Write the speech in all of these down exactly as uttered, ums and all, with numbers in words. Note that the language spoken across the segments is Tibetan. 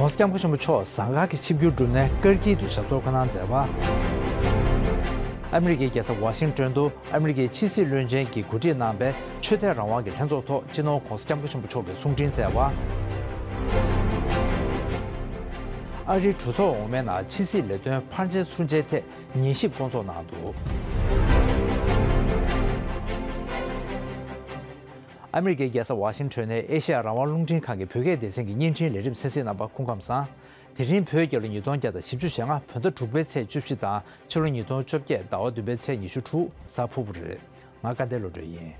༸གོང་ས་༸སྐྱབས་མགོན་ཆེན་པོ་མཆོག་ཟངས་དཀར་གྱི་ཆིབས་བསྒྱུར་བསྒྲུབས་ནས་ཀིར་གྱིལ་དུ་ཞབས་སོར་འཁོད་གནང་མཛད་པ། ཨ་མི་རི་ཀའི་རྒྱལ་ས་ཝ་ཤིང་ཏོན་དུ་ཨ་མི་རི་ཀའི་ཕྱི་སྲིད་བློན་ཆེན་གྱིས་གོ་སྒྲིག་གནང་པའི་ཆོས་དད་རང་དབང་གི་ལྷན་ཚོགས་ཐོག་སྤྱི་ནོར་༸གོང་ས་༸སྐྱབས་མགོན་ཆེན་པོ་མཆོག་གིས་གསུང་འཕྲིན་བསྩལ་བ། ཨ་རིའི་གྲོས་ཚོགས་འོག་མའི་ནང་ཕྱི་སྲིད་ལས་དོན་ཕར་འགྱེལ་ཚུར་འགྱེལ་ཐད་ཉན་ཞིབ་བསྐོང་ཚོགས་གནང་འདུག་ཨ་མི་རི་ཀའི་རྒྱལ་ས་ཝ་ཤིང་ཊོན་ནས་ཨེ་ཤེ་ཡ་རང་དབང་རླུང་འཕྲིན་ཁང་གི་བོད་སྐད་སྡེ་ཚན་གྱི་བརྙན་འཕྲིན་ལས་རིམ་གསན་གཟིགས་གནང་པར་སྐུ་ཁམས་བཟང་། དེ་རིང་བོད་རྒྱལ་ལོ་ཉིས་སྟོང་བརྒྱ་དང་བཞི་བཅུ་ཞེ་ལྔ་བོད་ཟླ་དྲུག་པའི་ཚེས་བཅུ་བཞི་དང་ཕྱི་ལོ་ཉིས་སྟོང་བཅོ་བརྒྱད་ཟླ་བ་བདུན་པའི་ཚེས་ཉི་ཤུ་དྲུག་གཟའ་ཕུར་བུ་རེད། ང་དགའ་ལྡན་བློ་གྲོས་ཡིན།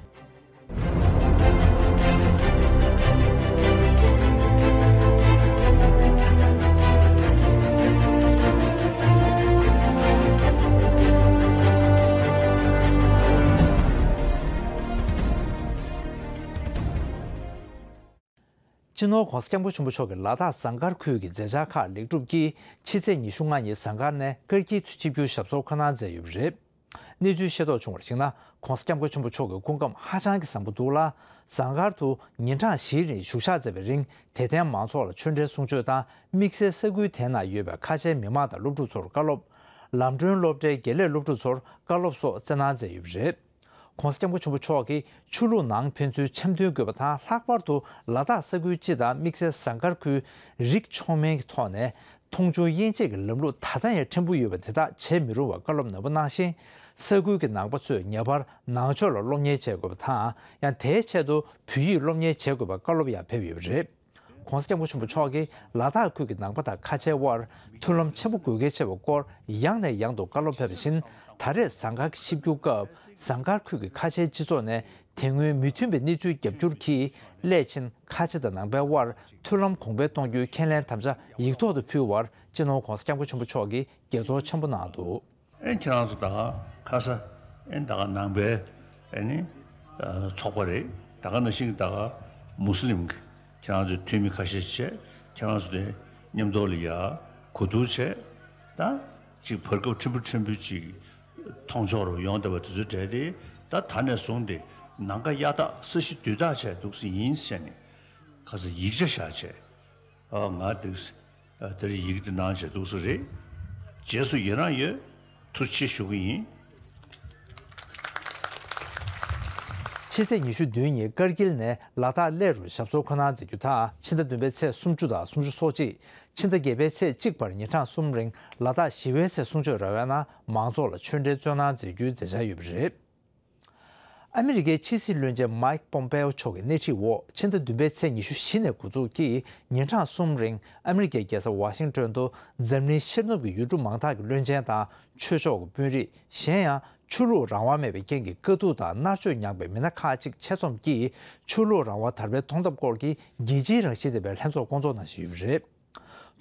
སྤྱི་ནོར་༸གོང་ས་༸སྐྱབས་མགོན་ཆེན་པོ་མཆོག་གིས་ལ་དྭགས་ཟངས་དཀར་ཁུལ་གྱི་མཛད་འཆར་ཁག་ལེགས་གྲུབ་ཀྱིས་ཕྱི་ཚེས་ཉི་ཤུ་ལྔ་ཉིན་ཟངས་དཀར་ནས་ཀིར་གྱིལ་དུ་ཆིབས་བསྒྱུར་ཞབས་སོར་འཁོད་གནང་མཛད་ཡོད་པ་རེད། གནས་ཚུལ་ཤེས་རྟོགས་བྱུང་བར་གཞིགས་ན་༸གོང་ས་༸སྐྱབས་མགོན་ཆེན་པོ་མཆོག་གི་སྐུ་ཁམས་ཧ་ཅང་གི་བཟང་པོ་འདུག་ལ། ཟངས་དཀར་དུ་ཉིན་གྲངས་བཞིའི་རིང་བཞུགས་ཞག་མཛད་པའི་རིང་དད་ལྡན་མང་ཚོགས་ལ་ཆོས་འབྲེལ་གསུང་ཆོས་དང་དམིགས་བསལ་ས་ཁུལ་དེ་ན་ཡོད་པའི་ཁ་ཆེའི་མི་མང་དང་སློབ་ཕྲུག་ཚོར་བཀའ་སློབ། ལམ་གྲོན་སློབ་གྲྭའི་དགེ་ལས་སློབ་ཕྲུག་ཚོར་བཀའ་སློབ་སོགས་སྩལ་གནང་མཛད་ཡོད་པ་རེད། ༸གོང་ས་༸སྐྱབས་མགོན་ཆེན་པོ་མཆོག་གིས་ཆོས་ལུགས་ནང་ཕན་ཚུན་འཆམ་མཐུན་དགོས་པ་དང་ལྷག་པར་དུ་ལ་དྭགས་ས་ཁུལ་སྤྱི་དང་དམིགས་བསལ་ཟངས་དཀར་ཁུལ་རིག་མཆོག་དམན་གྱི་ཐོག་ནས་མཐོང་ཆུང་དབྱེ་འབྱེད་ཀྱི་ལམ་ལུགས་ད་ལྟ་ཡང་ཕྲན་བུ་ཡོད་པ་དེ་དག་བྱེད་མི་རུང་བའི་བཀའ་སློབ་ནན་པོ་གནང་ཞིང་། ས་ཁུལ་གྱི་ནང་པ་ཚོས་ངེས་པར་ནང་ཆོས་ལ་སློབ་གཉེར་བྱེད་དགོས་པ་དང་། ཡང་དེའི་ཆེད་དུ་བོད་ཡིག་སློབ་གཉེར་བྱེད་དགོས་པའི་བཀའ་སློབ་ཡང་ཕེབས་ཡོད་པ་རེད། ༸གོང་ས་༸སྐྱབས་མགོན་ཆེན་པོ་མཆོག་གིས་ལ་དྭགས་ཁུལ་གྱི་ནང་པ་དང་ཁ་ཆེའི་དབར་མཐུན་ལམ་ཆེན་པོ་དགོས་གལ་ཆེ་བའི་སྐོར་ཡང་ནས་ཡང་དུ་བཀའ་སློབ་ཕེབས་པ་བཞིན། ད་རེས་ཟངས་དཀར་གྱི་ཆིབས་བསྒྱུར་སྐབས་ཟངས་དཀར་ཁུལ་གྱི་ཁ་ཆེའི་སྤྱི་ཚོགས་ནས་དེ་སྔོན་མི་མཐུན་པའི་གནས་ཚུལ་རྒྱབ་སྐྱོར་གྱིས་སླད་ཕྱིན་ཁ་ཆེ་དང་ནང་པའི་དབར་མཐུན་ལམ་གོང་འཕེལ་གཏོང་རྒྱུའི་ཁས་ལེན་དམ་བཅའ་ཡིག་ཐོག་ཏུ་ཕུལ་བར་སྤྱི་ནོར་༸གོང་ས་༸སྐྱབས་མགོན་ཆེན་པོ་མཆོག་གིས་དགྱེས་ཚོར་ཆེན་པོ་གནང་འདུག་ཨེ་ཁྱེད་རང་ཚོ་ད་ག་ཁ་ས་ཨེ་ད་ག་ནང་པའི་ཨེ་ནི་ཚོགས་པ་རེད། ད་ག་ནང་བཞིན་ད་ག་མུ་སི་ལིམ་གི་ཁྱེད་རང་ཚོའི་འཐུས་མི་ཁ་ཤས་བྱས་ཁྱེད་རང་ཚོ་དེ་མཉམ་དུ་ལ་ཡ་གོ་བསྡུར་བྱས། ད་ཅིག་བར་སྐབས་ཕྲན་བུ་ཕྲན་བུ་ཅིག་མཐོང་ཕྱོགས་རུ་ཡོང་བསྡད་པ་དེ་ཚོའི་གྲས་དེ་ད་ད་ནས་བཟུང་སྟེ་ནམ་མཁའ་གཡའ་དག་ས་གཞི་རྡུལ་དག་བྱས་འདུག་སེ་ཡིན་ཟེར་ནས་ཁ་ས་ཡིག་ཆ་བཞག་བྱས། ཨ་ང་འདུག་ཨ་དེར་ཡིག་དེ་གནང་བྱས་འདུག་སེ་རེད། རྗེས་སུ་ཡི་རང་ཡོད། ཐུགས་རྗེ་ཆེ་ཞུ་གི་ཡིན། ཕྱི་ཚེས་ཉི་ཤུ་བདུན་ཉིན་ཀར་གིལ་ནས་ལ་དྭགས་གླེ་རུ་ཞབས་སོར་འཁོད་གནང་མཛད་རྒྱུ་དང་། ཕྱི་ཟླ་བདུན་པའི་ཚེས་སུམ་ཅུ་དང་སུམ་ཅུ་སོ་གཅིག་ཕྱི་ཟླ་བརྒྱད་པའི་ཚེས་གཅིག་བར་ཉིན་གྲངས་གསུམ་རིང་ལ་དྭགས་ཞི་བའི་ཚལ་གསུང་ཆོས་ར་བའི་ནང་མང་ཚོགས་ལ་ཆོས་འབྲེལ་སྩོལ་གནང་མཛད་རྒྱུའི་མཛད་འཆར་ཡོད་པ་རེད། ཨ་མི་རི་ཀའི་ཕྱི་སྲིད་བློན་ཆེན་མཱིག་པོམ་པེའོ་མཆོག་གི་སྣེ་ཁྲིད་འོག་ཕྱི་ཟླ་བདུན་པའི་ཚེས་ཉི་ཤུ་བཞི་ནས་འགོ་འཛུགས་ཀྱིས་ཉིན་གྲངས་གསུམ་རིང་ཨ་མི་རི་ཀའི་རྒྱལ་ས་ཝ་ཤིང་ཏོན་དུ་འཛམ་གླིང་ཤར་ནུབ་ཀྱི་ཡུལ་གྲུ་མང་དག་གི་བློན་ཆེན་དང་ཆོས་ཕྱོགས་ཀྱི་དཔོན་རིགས། གཞན་ཡང་ཆོས་ལུགས་རང་དབང་མེད་པའི་རྐྱེན་གྱིས་དཀའ་སྡུག་དང་མནར་གཅོད་མྱངས་པའི་མི་སྣ་ཁག་ཅིག་ཆེད་འཛོམས་ཀྱིས་ཆོས་ལུགས་རང་དབང་དར་སྤེལ་གཏོང་ཐབས་སྐོར་གྱི་རྒྱལ་སྤྱིའི་རང་བཞིན་ལྡན་པའི་ལྷན་ཚོགས་བསྐོང་ཚོགས་གནང་བཞིན་ཡོད་པ་རེད།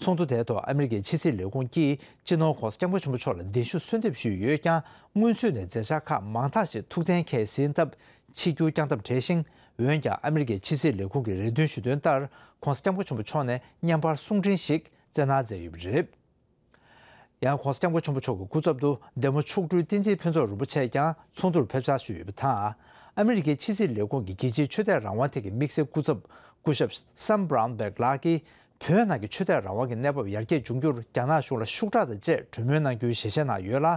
ཚོགས་འདུ་དེའི་ཐོག་ཨ་མི་རི་ཀའི་ཕྱི་སྲིད་ལས་ཁུངས་ཀྱིས་སྤྱི་ནོར་༸གོང་ས་༸སྐྱབས་མགོན་ཆེན་པོ་མཆོག་ལ་གདན་ཞུ་གསོལ་འདེབས་ཞུས་ཡོད་ཀྱང་། སྔོན་ཚུད་ནས་མཛད་འཆར་ཁག་མང་དག་ཞིག་ཐུགས་གཏན་འཁེལ་ཟིན་སྟབས་ཕྱི་འགྱུར་བསྐྱང་ཐབས་བྲལ་ཞིང་། འོན་ཀྱང་ཨ་མི་རི་ཀའི་ཕྱི་སྲིད་ལས་ཁུངས་ཀྱི་རེ་འདུན་ཞུས་དོན་ལྟར་༸གོང་ས་༸སྐྱབས་མགོན་ཆེན་པོ་མཆོག་ནས་མཉམ་པར་གསུང་འཕྲིན་ཞིག་བསྩལ་གནང་མཛད་ཡོད་པ་རེད། ཡང་༸གོང་ས་༸སྐྱབས་མགོན་ཆེན་པོ་མཆོག་གི་སྐུ་ཚབ་ཏུ་འདེམས་པ་མཆོག་སྤྲུལ་བསྟན་འཛིན་ཕུན་ཚོགས་རིན་པོ་ཆེ་ཀྱང་ཚོགས་འདུར་ཕེབས་འཆར་ཞུས་ཡོད་པ་དང་། ཨ་མི་རི་ཀའི་ཕྱི་སྲིད་ལས་ཁུངས་ཀྱི་རྒྱལ་སྤྱིའི་ཆོས་དད་རང་དབང་ཐད་ཀྱི་དམིགས་བསལ་སྐུ་ཚབ་སྐུ་ཞབས་སམ་བྷ་རའུན་བྷེག་ལགས་ཀྱིས། བོད་ནང་གི་ཆོས་དད་རང་དབང་གི་གནས་བབ་ཡར་རྒྱས་འབྱུང་རྒྱུར་རྒྱ་ནག་གཞུང་ལ་ཤུགས་དྲག་དང་བཅས་གྲོས་མོལ་གནང་རྒྱུའི་ཞལ་བཞེས་གནང་ཡོད་ལ།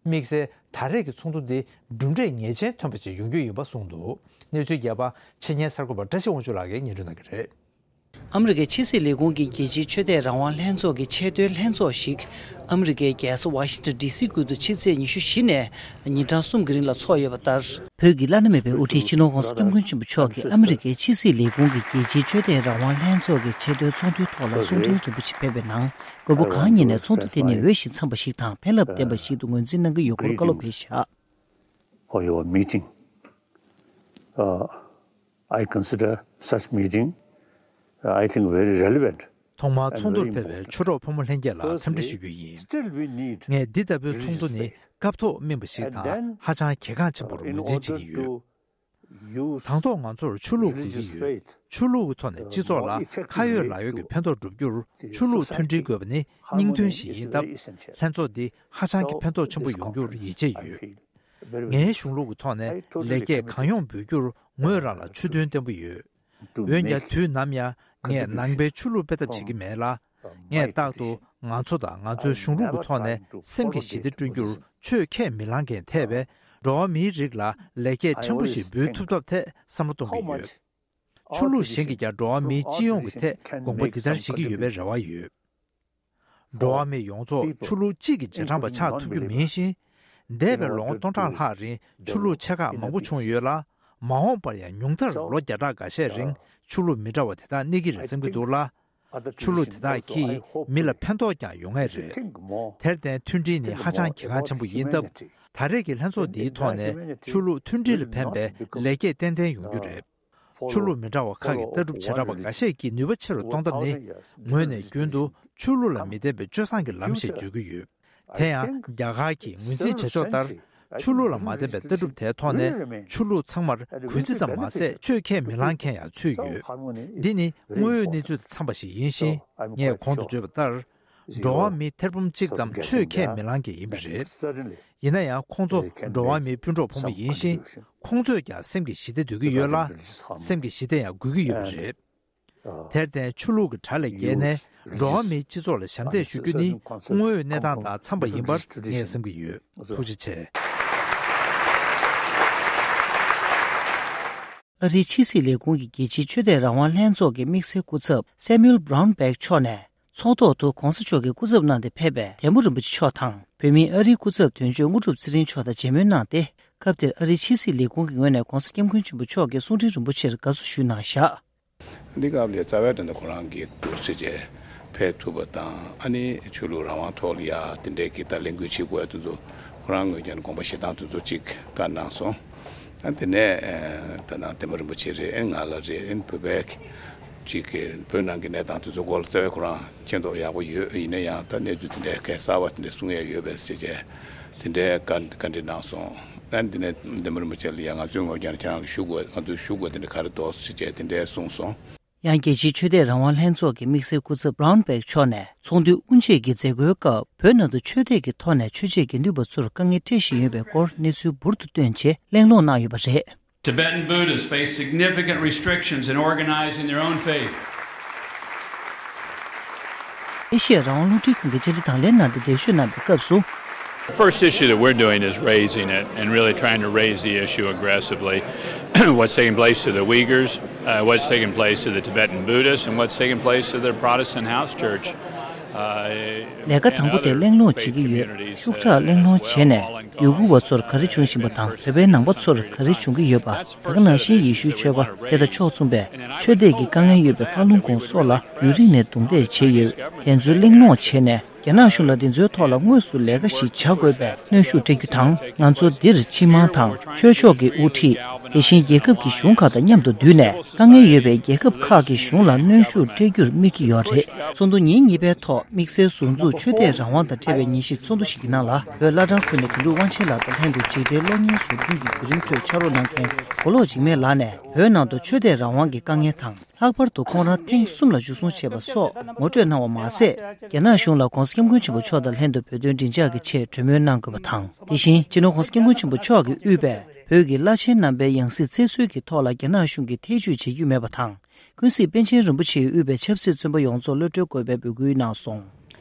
དམིགས་བསལ་ད་རེས་ཀྱི་ཚོགས་འདུ་འདི་གྲུབ་འབྲས་ངེས་ཅན་ཐོན་པ་ཞིག་ཡོང་རྒྱུ་ཡིན་པ་གསུངས་འདུག་གནས་ཚུལ་རྒྱས་པ་ཆེད་གཉེར་གསར་འགོད་པ་བཀྲ་ཤིས་དབང་ཕྱུག་ལགས་ཀྱིས་སྙན་སྒྲོན་གནང་གི་རེད། ཨ་མི་རི་ཀའི་ཕྱི་སྲིད་ལས་ཁུངས་ཀྱི་རྒྱལ་སྤྱིའི་ཆོས་དད་རང་དབང་ལྷན་ཚོགས་ཀྱི་ཆེས་མཐོའི་ལྷན་ཚོགས་ཤིག་ཨ་མི་རི་ཀའི་རྒྱལ་ས་ཝ་ཤིང་ཊོན་ཌི་སི་ཁུལ་དུ་ཕྱི་ཚེས་ཉི་ཤུ་བཞི་ནས་ཉིན་གྲངས་གསུམ་གྱི་རིང་ལ་འཚོགས་ཡོད་པ་ལྟར། བོད་ཀྱི་བླ་ན་མེད་པའི་དབུ་ཁྲིད་སྤྱི་ནོར་༸གོང་ས་༸སྐྱབས་མགོན་ཆེན་པོ་མཆོག་གིས་ཨ་མི་རི་ཀའི་ཕྱི་སྲིད་ལས་ཁུངས་ཀྱི་རྒྱལ་སྤྱིའི་ཆོས་དད་རང་དབང་ལྷན་ཚོགས་ཀྱི་ཆེས་མཐོའི་ཚོགས་འདུའི་ཐོག་ལ་གསུང་འཕྲིན་རིམ་པ་ཞིག་ཕེབས་པའི་ནང་། མགོན་པོ་གང་ཉིད་ནས་ཚོགས་འདུ་དེ་ནི་འོས་ཤིང་འཚམས་པ་ཞིག་དང་ཕན་རླབས་ལྡན་པ་ཞིག་ཏུ་ངོས་འཛིན་གནང་གི་ཡོད་སྐོར་བཀའ་སློབ་ཕེབས་བཞག for your meeting. Uh, I consider such meeting, uh, I think, very relevant. ཐོག་མར་ཚོགས་འདུར་ཕེབས་པའི་ཆོས་གྲོགས་ཕོ་མོ་ལྷན་རྒྱས་ལ་འཚམས་འདྲི་ཞུ་རྒྱུ་ཡིན། ངས་འདི་ལྟ་བུའི་ཚོགས་འདུ་ནི་སྐབས་ཐོག་སྨིན་པ་ཞིག་དང་ཧ་ཅང་གལ་འགངས་ཆེན་པོར་ངོས་འཛིན་བྱེད་ཀྱི་ཡོད། དང་ཐོག་ང་ཚོར་ཆོས་ལུགས་དགོས་ཀྱི་ཡོད། ཆོས་ལུགས་ཀྱི་ཐོག་ནས་སྤྱི་ཚོགས་ལ་ཁ་ཡོད་ལག་ཡོད་ཀྱི་ཕན་ཐོགས་སྒྲུབ་རྒྱུར་ཆོས་ལུགས་མཐུན་སྒྲིལ་དགོས་པ་ནི་སྙིང་དོན་ཞིག་ཡིན་སྟབས། ལྷན་ཚོགས་འདི་ཧ་ཅང་གི་ཕན་ཐོགས་ཆེན་པོ་ཡོང་རྒྱུར་ཡིད་ཆེས་ཡོད། ངའི་གཞུང་ལུགས་ཀྱི་ཐོག་ནས་ལེགས་སྐྱེས་གང་ཡོང་འབུལ་རྒྱུར་ངོས་རང་ལ་ཆོད་དོན་བརྟན་པོ་ཡོད། འོན་ཀྱང་དུས་ནམ་ཡང་ངས་ནང་པའི་ཆོས་ལུགས་སྤེལ་ཐབས་བྱེད་ཀྱི་མེད་ལ། ངས་རྟག་ཏུ་ང་ཚོ་དང་ང་ཚོའི་གཞུང་ལུགས་ཀྱི་ཐོག་ནས་སེམས་ཀྱི་ཞི་བདེ་བསྐྲུན་རྒྱུར་ཆོས་ཁས་མི་བླངས་མཁན་ཐེ་བའི་འགྲོ་བ་མིའི་རིགས་ལ་ལེགས་སྐྱེས་ཕྲན་བུ་ཞིག་འབུལ་ཐུབ་ཐབས་ཐད་བསམ་བློ་གཏོང་གི་ཡོད། ཆོས་ལུགས་གཞན་གྱིས་ཀྱང་འགྲོ་བ་མིའི་སྤྱི་ཡོངས་ཀྱི་ཐད་དགོངས་པ་འདི་ལྟར་བཞེས་ཀྱི་ཡོད་པའི་རེ་བ་ཡོད། འགྲོ་བ་མི་ཡོངས་རྫོགས་ཆོས་ལུགས་གཅིག་གི་རྗེས་འབྲང་པ་ཆགས་ཐུབ་རྒྱུ་མིན་ཞིང་། འདས་པའི་ལོ་ངོ་སྟོང་ཕྲག་ལྷག་རིང་ཆོས་ལུགས་ཆེ་ཁག་མང་པོ་བྱུང་ཡོད་ལ། མ་འོངས་པར་ཡང་ཉུང་མཐར་ལོ་བརྒྱ་ཕྲག་འགའ་ཤས་རིང་ཆོས་ལུགས་མི་འདྲ་བ་དེ་དག་གནས་ཀྱི་རེད་བསམ་གྱི་འདུག་ལ། ཆོས་ལུགས་དེ་དག་གིས་མི་ལ་ཕན་ཐོགས་ཀྱང་ཡོང་ངེས་རེད། དེར་བརྟེན་མཐུན་སྒྲིལ་ནི་ཧ་ཅང་གལ་འགངས་ཆེན་པོ་ཡིན་སྟབས། ད་རེས་ཀྱི་ལྷན་ཚོགས་འདིའི་ཐོག་ནས་ཆོས་ལུགས་མཐུན་སྒྲིལ་ལ་ཕན་པའི་ལེགས་སྐྱེས་ཏན་ཏན་ཡོང་རྒྱུ་རེད། ཆོས་ལུགས་མི་འདྲ་བ་ཁག་གི་ལྟ་གྲུབ་བྱེ་བྲག་པ་འགའ་ཤས་ཀྱིས་ནུས་པ་ཆེ་རུ་གཏོང་ཐབས་ནི། ངོས་ནས་རྒྱུན་དུ་ཆོས་ལུགས་ལ་མི་བརྟེན་པའི་སྤྱོད་བཟང་གི་ལམ་ཞེས་བརྗོད་ཀྱི་ཡོད། དེ་ཡང་རྒྱ་གར་གྱིས་ངོས་འཛིན་བྱེད་ཕྱོགས་ལྟར། ཆོས་ལུགས་ལ་མ་བརྟེན་པའི་ལྟ་གྲུབ་དེའི་ཐོག་ནས་ཆོས་ལུགས་ཚང་མར་གུས་བརྩི་ཙམ་མ་ཟད་ཆོས་ཁས་མི་བླངས་མཁན་ཡང་ཚུད་ཡོད། འདི་ནི་དངོས་ཡོད་གནས་ཚུལ་དང་འཚམས་པ་ཞིག་ཡིན་ཞིང་། ངས་གོང་དུ་བརྗོད་པ་ལྟར། འགྲོ་བ་མི་ཐེར་འབུམ་གཅིག་ཙམ་ཆོས་ཁས་མི་བླངས་མཁན་ཡིན་པ་རེད། ཡིན་ན་ཡང་ཁོང་ཚོ་འགྲོ་བ་མིའི་སྤུན་གྲོགས་ཕོ་མོ་ཡིན་ཞིང་། ཁོང་ཚོས་ཀྱང་སེམས་ཀྱི་ཞི་བདེ་འདོད་ཀྱི་ཡོད་ལ། སེམས་ཀྱི་ཞི་བདེ་ཡང་དགོས་ཀྱི་ཡོད་པ་རེད། དེར་བརྟེན་ཆོས་ལུགས་ཀྱི་དགྲ་ལས་བརྒལ་ནས་འགྲོ་བ་མིའི་སྤྱི་ཚོགས་ལ་ཞབས་འདེགས་ཞུ་རྒྱུ་ནི་དངོས་ཡོད་གནས་སྟངས་དང་འཚམས་པ་ཡིན་པར་ངས་བསམ་གྱི་ཡོད། ཐུགས་རྗེ་ཆེ། ཨ་རིའི་ཕྱི་སྲིད་ལས་ཁུངས་ཀྱི་རྒྱལ་སྤྱིའི་ཆོས་དད་རང་དབང་ལྷན་ཚོགས་ཀྱི་དམིགས་བསལ་སྐུ་ཚབ་Samuel Brownback་མཆོག་ནས་ཚོགས་ཐོག་ཏུ་༧གོང་ས་མཆོག་གིས་སྐུ་ཚབ་གནང་སྟེ་ཕེབས་པའི་དལ་མོ་རིན་པོ་ཆེ་མཆོག་དང་བོད་མིའི་ཨ་རིའི་སྐུ་ཚབ་དོན་གཅོད་དངོས་གྲུབ་ཚེ་རིང་མཆོག་དང་མཇལ་མོལ་གནང་སྟེ། སྐབས་དེར་ཨ་རིའི་ཕྱི་སྲིད་ལས་ཁུངས་ཀྱི་ངོས་ནས་༧གོང་ས་༧སྐྱབས་མགོན་ཆེན་པོ་མཆོག་གིས་གསུང་འཕྲིན་རིན་པོ་ཆེར་དགའ་བསུ་ཞུས་གནང་བཞག། འདི་སྐབས་ལ་རྩ་བའི་དོན་དུ་ཁོ་རང་གིས་འདུག་སེ་བྱས་ཕེབས་ཐུབ་པ་དང་། ཨ་ནི་ཆོས་ལུགས་རང་དབང་ཐོག་ལ་ཡ་དེ་འདྲའི་གི་ད་ལས་འགུལ་བྱེད་དགོས་ཡ་དེ་ཚོ་ཁོ་རང་ངོས་ཀྱང་དགོངས་པ་བཞེས་སྟངས་དེ་ཚོ་གཅིག་བཀའ་གནང་སོང་། ཨ་དེ་ནས་ད་ནང་དལ་མོ་རིན་པོ་ཆེ་རེད། ཨ་ང་ལ་རེད། ཨ་བོད་པའི་གཅིག་གི་བོད་ནང་གི་གནས་སྟངས་དེ་ཚོ་སྐོར་ལ་རྩ་བའི་ཁོ་རང་མཁྱེན་རྟོགས་ཡག་པོ་ཡོད། ཡིན་ན་ཡང་ད་གནས་ཚུལ་དེ་འདྲའི་གས་གསར་བ་དེ་འདྲ་གསུང་ཡ་ཡོད་པས་ཟེར་བྱས། དེ་འདྲའི་བཀའ་བཀའ་འདྲི་གནང་སོང་། ཨ་འདི་ནས་དལ་མོ་རིན་པོ་ཆེ་ལ་ཡང་ང་ཚོའི་ངོས་ཀྱང་ཁྱེད་རང་ལ་ཞུ་དགོས། ང་ཚོས་ཞུ་དགོས་དེ་འདྲ་ག་རེ་འདུག་ཟེར་བྱས་དེ་འདྲའི་གསུངས་སོང་། ཡང་རྒྱལ་སྤྱིའི་ཆོས་དད་རང་དབང་ལྷན་ཚོགས་ཀྱི་དམིགས་བསལ་སྐུ་ཚབ་Brownback་མཆོག་ནས་ཚོགས་འདུའི་དབུ་འབྱེད་ཀྱི་མཛད་སྒོའི་སྐབས་བོད་ནང་དུ་ཆོས་དད་ཀྱི་ཐོག་ནས་ཆོས་བྱེད་དགེ་འདུན་པ་ཚོར་དཀའ་ངལ་འཕྲད་བཞིན་ཡོད་པའི་སྐོར་གནས་ཚུལ་འབུར་དུ་བཏོན་རྗེས་གླེང་སློང་གནང་ཡོད་པ་རེད། Tibetan Buddhists face significant restrictions in organizing their own faith. ཨེ་ཤི་ཡ་རང་དབང་རླུང་འཕྲིན་ཁང་གི་བཅར་འདྲི་དང་ལེན་གནང་སྟེ་འགྲེལ་བརྗོད་གནང་པའི་སྐབས་སུ། The first issue that we're doing is raising it and really trying to raise the issue aggressively. What's taking place to the Uyghurs, uh, what's taking place to the Tibetan Buddhists, and what's taking place to the Protestant house church. Uh, ལས་ཀ་དང་པོ་དེ་གླེང་སློང་བྱེད་ཀྱི་ཡོད། ཤུགས་དྲག་གླེང་སློང་བྱས་ནས་ཡུ་གུར་བ་ཚོར་ག་རེ་འབྱུང་བཞིན་པ་དང་བོད་པའི་ནང་པ་ཚོར་ག་རེ་འབྱུང་གི་ཡོད་པ། ད་ག་ནང་བཞིན་ཡེ་ཤུའི་ཆོས་པ་དེ་དང་ཕྱོགས་མཚུངས་པའི་ཆོས་དད་ཀྱི་དཀའ་ངལ་ཡོད་པའི་ཧྥ་ལུང་གུང་སོགས་ལ་རྒྱུན་རིང་ནས་རྡུང་རྡེག་བྱས་ཡོད། དེ་ཚོའི་གླེང་སློང་བྱས་ནས་རྒྱ་ནག་གཞུང་ལ་འདི་ཚོའི་ཐོག་ལ་དངོས་སུ་ལས་ཀ་ཞིག་བྱ་དགོས་པའི་གནོན་ཤུགས་སྤྲད་རྒྱུ་དང་། ང་ཚོ་འདིར་སྤྱི་དམངས་དང་ཆོས་ཕྱོགས་ཀྱི་དབུ་ཁྲིད། དེ་བཞིན་རྒྱལ་ཁབ་ཀྱི་གཞུང་ཁག་དང་མཉམ་དུ་བསྡུས་ནས་དཀའ་ངལ་ཡོད་པའི་རྒྱལ་ཁབ་ཁག་གི་གཞུང་ལ་གནོན་ཤུགས་སྤྲད་རྒྱུར་དམིགས་ཀྱི་ཡོད་རེད། ཚོགས་འདུ་ཉིན་གཉིས་པའི་ཐོག་དམིགས་བསལ་ཟུར་འཛུགས་ཆོས་དད་རང་དབང་དང་འབྲེལ་བའི་ཉིན་ཞིག་ཚོགས་འདུ་ཞིག་གི་ནང་ལ་བོད་བླ་བྲང་ཁུལ་ནས་དོན་གྲུབ་དབང་ཆེན་ལགས་དང་ལྷན་དུ་འཇིགས་བྲལ་གློག་བརྙན་ཟུར་འདོན་གྱི་བརྒྱུད་རིམ་ཁྲོད་ཕྱག་རོགས་གནང་མཁན་མགོ་ལོག་འཇིགས་མེད་ལགས་ནས་བོད་ནང་དུ་ཆོས་དད་རང་དབང་གི་དཀའ་ངལ་དང་། ལྷག་པར་དུ་ཁོང་རང་ཐེངས་གསུམ་ལ་འཇུ་བཟུང་བྱས་པ་སོགས་ངོ་སྤྲོད་གནང་བ་མ་ཟད། རྒྱ་ནག་གཞུང་ལ་༧གོང་ས་༧སྐྱབས་མགོན་ཆེན་པོ་མཆོག་དང་ལྷན་དུ་བོད་དོན་མགྲིན་བྱག་གི་ཆེད་གྲོས་མོལ་གནང་དགོས་པ་དང་། དེ་བཞིན་སྤྱི་ནོར་༧གོང་ས་༧སྐྱབས་མགོན་ཆེན་པོ་མཆོག་གིས་དབུས་པའི་བོད་ཀྱི་བླ་ཆེན་རྣམ་པའི་ཡང་སྲིད་བཙལ་འཚོལ་གྱི་ཐོག་ལ་རྒྱ་ནག་གཞུང་གིས་ཐེ་བྱུས་བྱེད་རྒྱུ་མེད་པ་དང་། ཀུན་གཟིགས་པཎ་ཆེན་རིན་པོ་ཆེའི་དབུས་པའི་ཆབ་སྲིད་བཙོན་པ་ཡོངས་རྫོགས་གློད་གྲོལ་དགོས་པའི་འབོད་སྐུལ་གནང་སོང་།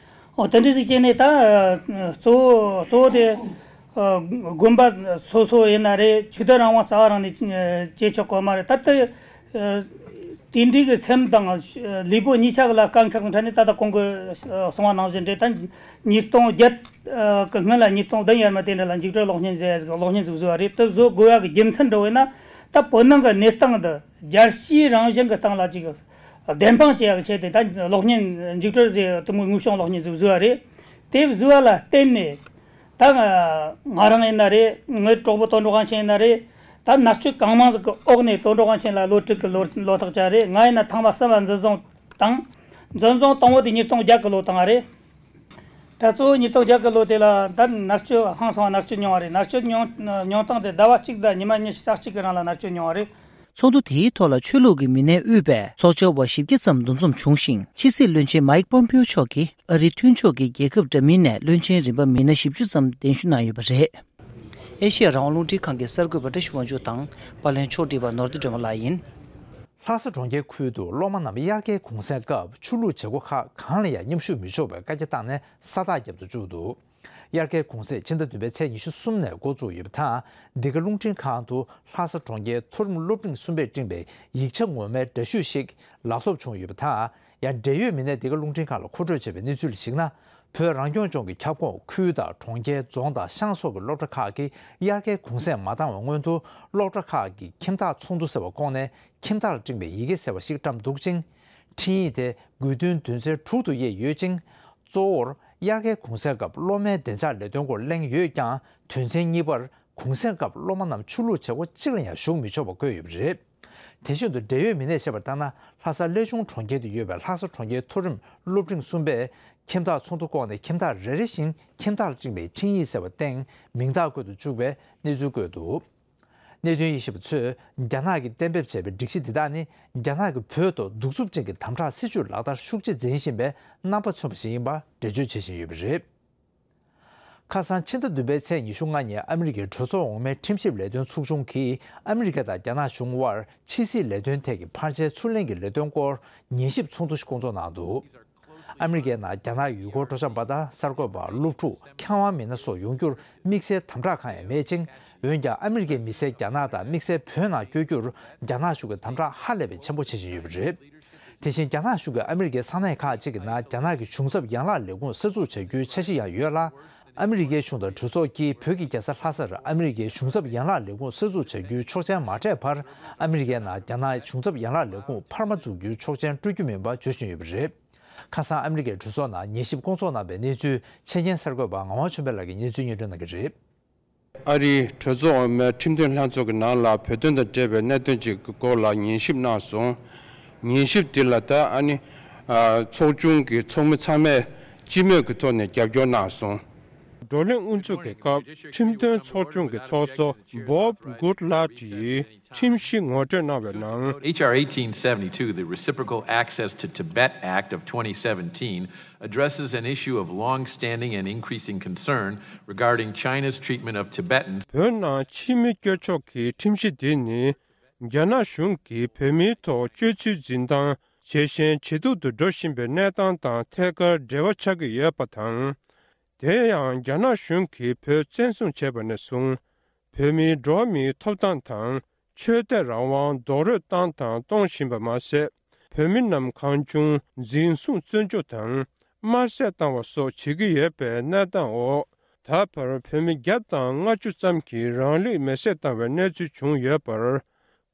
ཨོ་དེ་འདྲ་ཞིག་བྱས་ནས་ད་གཙོ་བོ་གཙོ་བོ་དེ་དགོན་པ་སོ་སོ་ཡིན་ན་རེད། ཆོས་དད་རང་དབང་རྩ་བ་རང་ནས་བྱེད་ཆོག་གི་མ་རེད། ད་ལྟ་དེ་འདྲའི་གི་སེམས་དང་ལུས་པོ་གཉིས་ཆ་གི་ལ་དཀའ་ཁག་འཕྲད་ནས་ད་ལྟ་གོང་གི་གསུང་བ་ནང་བཞིན་རེད། ད་ཉིས་སྟོང་བརྒྱད་གི་སྔོན་ལ་ཉིས་སྟོང་བདུན་ཡར་མར་དེ་འདྲ་ལ་འཇིགས་བྲལ་གློག་བརྙན་ཟེར་གློག་བརྙན་ཟིག་བཟོས་པ་རེད། དེ་བཟོ་དགོས་ཡ་གི་རྒྱུ་མཚན་འདྲ་བོ་ཡིན་ན་ད་བོད་ནང་གི་གནས་སྟངས་འདི་རྒྱལ་སྤྱིའི་རང་བཞིན་གྱི་སྟེང་ལ་ཅིག་བདེན་དཔང་བྱེད་ཡག་ཆེད་དུ་ད་གློག་བརྙན་འཇིགས་བྲལ་ཟེར་དུ་མོ་དངོས་བྱུང་གློག་བརྙན་ཟིག་བཟོས་པ་རེད། དེ་བཟོས་པ་ལ་བརྟེན་ནས་ད་ང་རང་ཡིན་ན་རེད། ངའི་གྲོགས་པོ་དོན་གྲུབ་དབང་ཆེན་ཡིན་ན་རེད། ད་མནར་གཅོད་གང་མང་ཟིག་གི་འོག་ནས་དོན་གྲུབ་དབང་ཆེན་ལ་ལོ་དྲུག་གི་ལོ་ལོ་ཐག་བཅད་རེད། ང་ཡིན་ན་ཐེངས་མ་གསུམ་ལ་འཛིན་བཟུང་དང་། འཛིན་བཟུང་དང་པོ་དེ་ཉིས་སྟོང་བརྒྱད་གི་ལོ་དང་རེད། ད་གཙོ་བོ་ཉིས་སྟོང་བརྒྱད་གི་ལོ་དེ་ལ་ད་མནར་གཅོད་ཧང་སང་བ་མནར་གཅོད་མྱོང་བ་རེད། མནར་གཅོད་མྱོང་མྱོང་སྟངས་དེ་ཟླ་བ་གཅིག་དང་ཉི་མ་ཉི་ཤུ་རྩ་གཅིག་གི་རིང་ལ་མནར་གཅོད་མྱོང་བ་རེད། ཚོགས་འདུ་དེའི་ཐོག་ལ་ཆོས་ལུགས་ཀྱི་མི་སྣས་དབུས་པའི་ཚོགས་བཅར་བ་བཞི་བརྒྱ་ཙམ་འདུ་འཛོམས་བྱུང་ཞིང་། ཕྱི་སྲིད་བློན་ཆེན་མཱིག་པོམ་པེའོ་མཆོག་གིས་ཨ་རིའི་མཐུན་ཕྱོགས་ཀྱི་རྒྱལ་ཁབ་འདྲ་མིན་ནས་བློན་ཆེན་རིམ་པ་མི་སྣ་བཞི་བཅུ་ཙམ་གདན་ཞུ་གནང་ཡོད་པ་རེད། ཨེ་ཤེ་ཡ་རང་དབང་རླུང་འཕྲིན་ཁང་གི་གསར་འགོད་པ་བཀྲ་ཤིས་དབང་ཕྱུག་དང་པར་ལེན་ཕྱོགས་སྒྲིག་པ་ནོར་བདེ་སྒྲོལ་མ་ལགས་ཡིན། ལྷ་ས་གྲོང་ཁྱེར་ཁུལ་དུ་སློབ་མ་རྣམས་དབྱར་ཁའི་གུང་སེང་སྐབས་ཆོས་ལུགས་བྱེད་སྒོ་ཁག་གང་ལ་ཡང་མཉམ་ཞུགས་མི་ཆོག་པའི་བཀའ་རྒྱ་བཏང་ནས་ས་རྟགས་བརྒྱབ་ཏུ་བཅུག་འདུག་དབྱར་ཁའི་གུང་སེང་ཕྱི་ཟླ་བདུན་པའི་ཚེས་ཉི་ཤུ་གསུམ་ནས་འགོ་བཙུགས་ཡོད་པ་དང་། འདི་ག་རླུང་འཕྲིན་ཁང་དུ་ལྷ་ས་གྲོང་ཁྱེར་མཐོ་རིམ་སློབ་འབྲིང་གསུམ་པས་བསྐྲུན་པའི་ཡིག་ཆ་ངོ་མའི་འདྲ་བཤུས་ཤིག་ལག་ཐོབ་བྱུང་ཡོད་པ་དང་། ཡང་འབྲེལ་ཡོད་མི་སྣས་འདི་ག་རླུང་འཕྲིན་ཁང་ལ་མཁོ་སྤྲོད་བྱས་པའི་གནས་ཚུལ་ལ་གཞིགས་ན། བོད་རང་སྐྱོང་ལྗོངས་ཀྱི་ཁྱབ་ཁོངས་ཁུལ་དང་གྲོང་ཁྱེར་རྫོང་དང་ཤང་སོགས་ཀྱི་སློབ་གྲྭ་ཁག་གིས་དབྱར་ཁའི་གུང་སེང་མ་བཏང་བའི་སྔོན་དུ། སློབ་གྲྭ་ཁག་གི་ཁྱིམ་བདག་ཚོགས་འདུ་ཟེར་བ་བསྐོངས་ནས་ཁྱིམ་བདག་ལ་སྤྲིངས་པའི་ཡི་གེ་ཟེར་བ་ཞིག་བཀྲམ་འདུག་ཅིང་། འཕྲིན་ཡིག་དེ་དགོས་འདུན་དོན་ཚན་དྲུག་ཏུ་དབྱེ་ཡོད་ཅིང་། གཙོ་བོར་དབྱར་ཁའི་གུང་སེང་སྐབས་སློབ་མའི་བདེ་འཇགས་ལས་དོན་སྐོར་གླེང་ཡོད་ཀྱང་། དོན་ཚན་གཉིས་པར་གུང་སེང་སྐབས་སློབ་མ་རྣམས་ཆོས་ལུགས་བྱེད་སྒོ་གཅིག་ལ་ཡང་ཞུགས་མི་ཆོག་པ་བཀོད་ཡོད་པ་རེད། དེ་བཞིན་དུ་འབྲེལ་ཡོད་མི་སྣས་བཤད་པར་ལྟར་ན། ལྷ་ས་གླེ་ཆུང་གྲོང་ཁྱེར་དུ་ཡོད་པའི་ལྷ་ས་གྲོང་ཁྱེར་མཐོ་རིམ་སློབ་འབྲིང་གསུམ་པས་ཁྱིམ་བདག་ཚོགས་འདུ་བསྐོངས་ནས་ཁྱིམ་བདག་རེ་རེ་བཞིན་ཁྱིམ་བདག་ལ་སྤྲིངས་པའི་འཕྲིན་ཡིག་ཟེར་བ་སྟེང་མིང་རྟགས་བཀོད་དུ་བཅུག་པའི་གནས་ཚུལ་བཀོད་འདུག་གནད་དོན་དབྱེ་ཞིབ་པ་ཚོས་རྒྱ་ནག་གིས་གཏན་འབེབས་བྱས་པའི་སྒྲིག་གཞི་འདི་དག་ནི། རྒྱ་ནག་གིས་བོད་ཐོག་གདུག་རྩུབ་ཅན་གྱི་དམ་དྲག་སྲིད་བྱུས་ལག་བསྟར་ཤུགས་ཆེ་འཛིན་བཞིན་པའི་རྣམ་པ་མཚོན་པ་ཞིག་ཡིན་པ་འགྲེལ་བརྗོད་བྱེད་བཞིན་ཡོད་པ་རེད། ཁ་སང་ཕྱི་ཟླ་བདུན་པའི་ཚེས་ཉི་ཤུ་ལྔ་ཉིན་ཨ་མི་རི་ཀའི་གྲོས་ཚོགས་འོག་མའི་ཁྲིམས་ཞིབ་ལས་དོན་ཚོགས་ཆུང་གིས་ཨ་མི་རི་ཀ་དང་རྒྱ་ནག་གཞུང་དབར་ཕྱི་སྲིད་ལས་དོན་ཐད་ཀྱི་ཕར་ཆེར་ཚུར་ལེན་གྱི་ལས་དོན་སྐོར་ཉན་ཞིབ་ཚོགས་འདུ་ཞིག་བསྐོང་ཚོགས་གནང་འདུག་ཨ་མི་རི་ཀའི་ནང་རྒྱ་ནག་ཡུལ་སྐོར་སྤྲོ་འཆམ་པ་དང་གསར་འགོད་པ། སློབ་ཕྲུག་མཁས་དབང་མི་སྣ་སོགས་ཡོང་རྒྱུར་དམིགས་བསལ་དམ་དྲག་གང་ཡང་མེད་ཅིང་། འོན་ཀྱང་ཨ་མི་རི་ཀའི་མི་སེར་རྒྱ་ནག་དང་དམིགས་བསལ་བོད་ནང་བསྐྱོད་རྒྱུར་རྒྱ་ནག་གཞུང་གི་དམ་དྲག་ཧ་ལས་པའི་ཆེན་པོ་བྱེད་བཞིན་ཡོད་པ་རེད། དེ་བཞིན་རྒྱ་ནག་གཞུང་གིས་ཨ་མི་རི་ཀའི་ས་གནས་ཁག་ཅིག་གི་ནང་རྒྱ་ནག་གི་གཞུང་ཚབ་ཡན་ལག་ལས་ཁུངས་གསར་འཛུགས་བྱ་རྒྱུའི་འཆར་གཞི་ཡང་ཡོད་ལ། ཨ་མི་རི་ཀའི་གཞུང་དང་གྲོས་ཚོགས་ཀྱིས་བོད་ཀྱི་རྒྱལ་ས་ལྷ་སར་ཨ་མི་རི་ཀའི་གཞུང་ཚབ་ཡན་ལག་ལས་ཁུངས་གསར་འཛུགས་བྱ་རྒྱུའི་ཆོག་མཆན་མ་སྤྲད་བར། ཨ་མི་རི་ཀའི་ནང་རྒྱ་ནག་གཞུང་ཚབ་ཡན་ལག་ལས་ཁུངས་འཕར་མ་འཛུགས་རྒྱུའི་ཆོག་མཆན་སྤྲོད་རྒྱུ་མིན་པ་བརྗོད་བཞིན་ཡོད་པ་རེད། ཁ་སང་ཨ་མི་རི་ཀའི་གྲོས་ཚོགས་ནང་ཉན་ཞིབ་བསྐོང་ཚོགས་གནང་བའི་གནས་ཚུལ་ཆེད་མཁན་གསར་འགོད་པ་ངག་དབང་ཆོས་འཕེལ་ལགས་ཀྱིས་སྙན་ཚིག་སྙན་སྒྲོན་གནང་གི་རེད། ཨ་རིའི་གྲོས་ཚོགས་འོག་མའི་ཁྲིམས་དོན་ལྷན་ཚོགས་ཀྱི་ནང་ལ་བོད་དོན་དང་འབྲེལ་བའི་གནད་དོན་ཅིག་གི་སྐོར་ལ་ཉན་ཞིབ་གནང་སོང་། ཉན་ཞིབ་འདི་ལ་ད་ཨ་ནི་ཨ་ཚོགས་ཆུང་གི་ཚོགས་མི་ཚང་མས་སྤྱི་མོས་ཀྱི་ཐོག་ནས་རྒྱབ་སྐྱོར་གནང་སོང་། བགྲོ་གླེང་དབུ་འཛུགས་ཀྱི་སྐབས་ཁྲིམས་དོན་ཚོགས་ཆུང་གི་ཚོགས་གཙོ་Bob Goodlatte་ཡིས་ཁྲིམས་གཞི་ངོ་སྤྲོད་གནང་བའི་ནང་། H R eighteen seventy-two, the Reciprocal Access to Tibet Act of twenty seventeen, addresses an issue of long-standing and increasing concern regarding China's treatment of Tibetans. བོད་ནང་ཕྱི་མི་སྐྱོད་ཕྱོགས་ཀྱི་ཁྲིམས་གཞི་འདི་ནི། རྒྱ་ནག་གཞུང་གིས་བོད་མིའི་ཐོག་སྤྱོད་ཚུལ་འཛིན་སྟངས་ཇེ་ཞན་ཇེ་སྡུག་ཏུ་འགྲོ་བཞིན་པའི་གནས་སྟངས་དང་ཐད་ཀར་འབྲེལ་བ་ཆགས་ཀྱི་ཡོད་པ་དང་། དེ་ཡང་རྒྱ་ནག་གཞུང་གིས་བོད་བཙན་བཟུང་བྱས་པ་ནས་བཟུང་། བོད་མིའི་འགྲོ་བ་མིའི་ཐོབ་ཐང་དང་ཆོས་དད་རང་དབང་རྡོག་རོལ་བཏང་དང་གཏོང་བཞིན་པ་མ་ཟད། བོད་མི་རྣམས་གང་བྱུང་འཛིན་བཟུང་བཙོན་འཇུག་དང་དམར་གསོད་བཏང་བ་སོགས་བྱེད་ཀྱི་ཡོད་པའི་གནས་སྟངས་འོག་ད་བར་བོད་མི་བརྒྱ་དང་ལྔ་བཅུ་ཙམ་གྱིས་རང་ལུས་མེར་སྲེག་བཏང་བའི་གནས་ཚུལ་བྱུང་ཡོད་པར།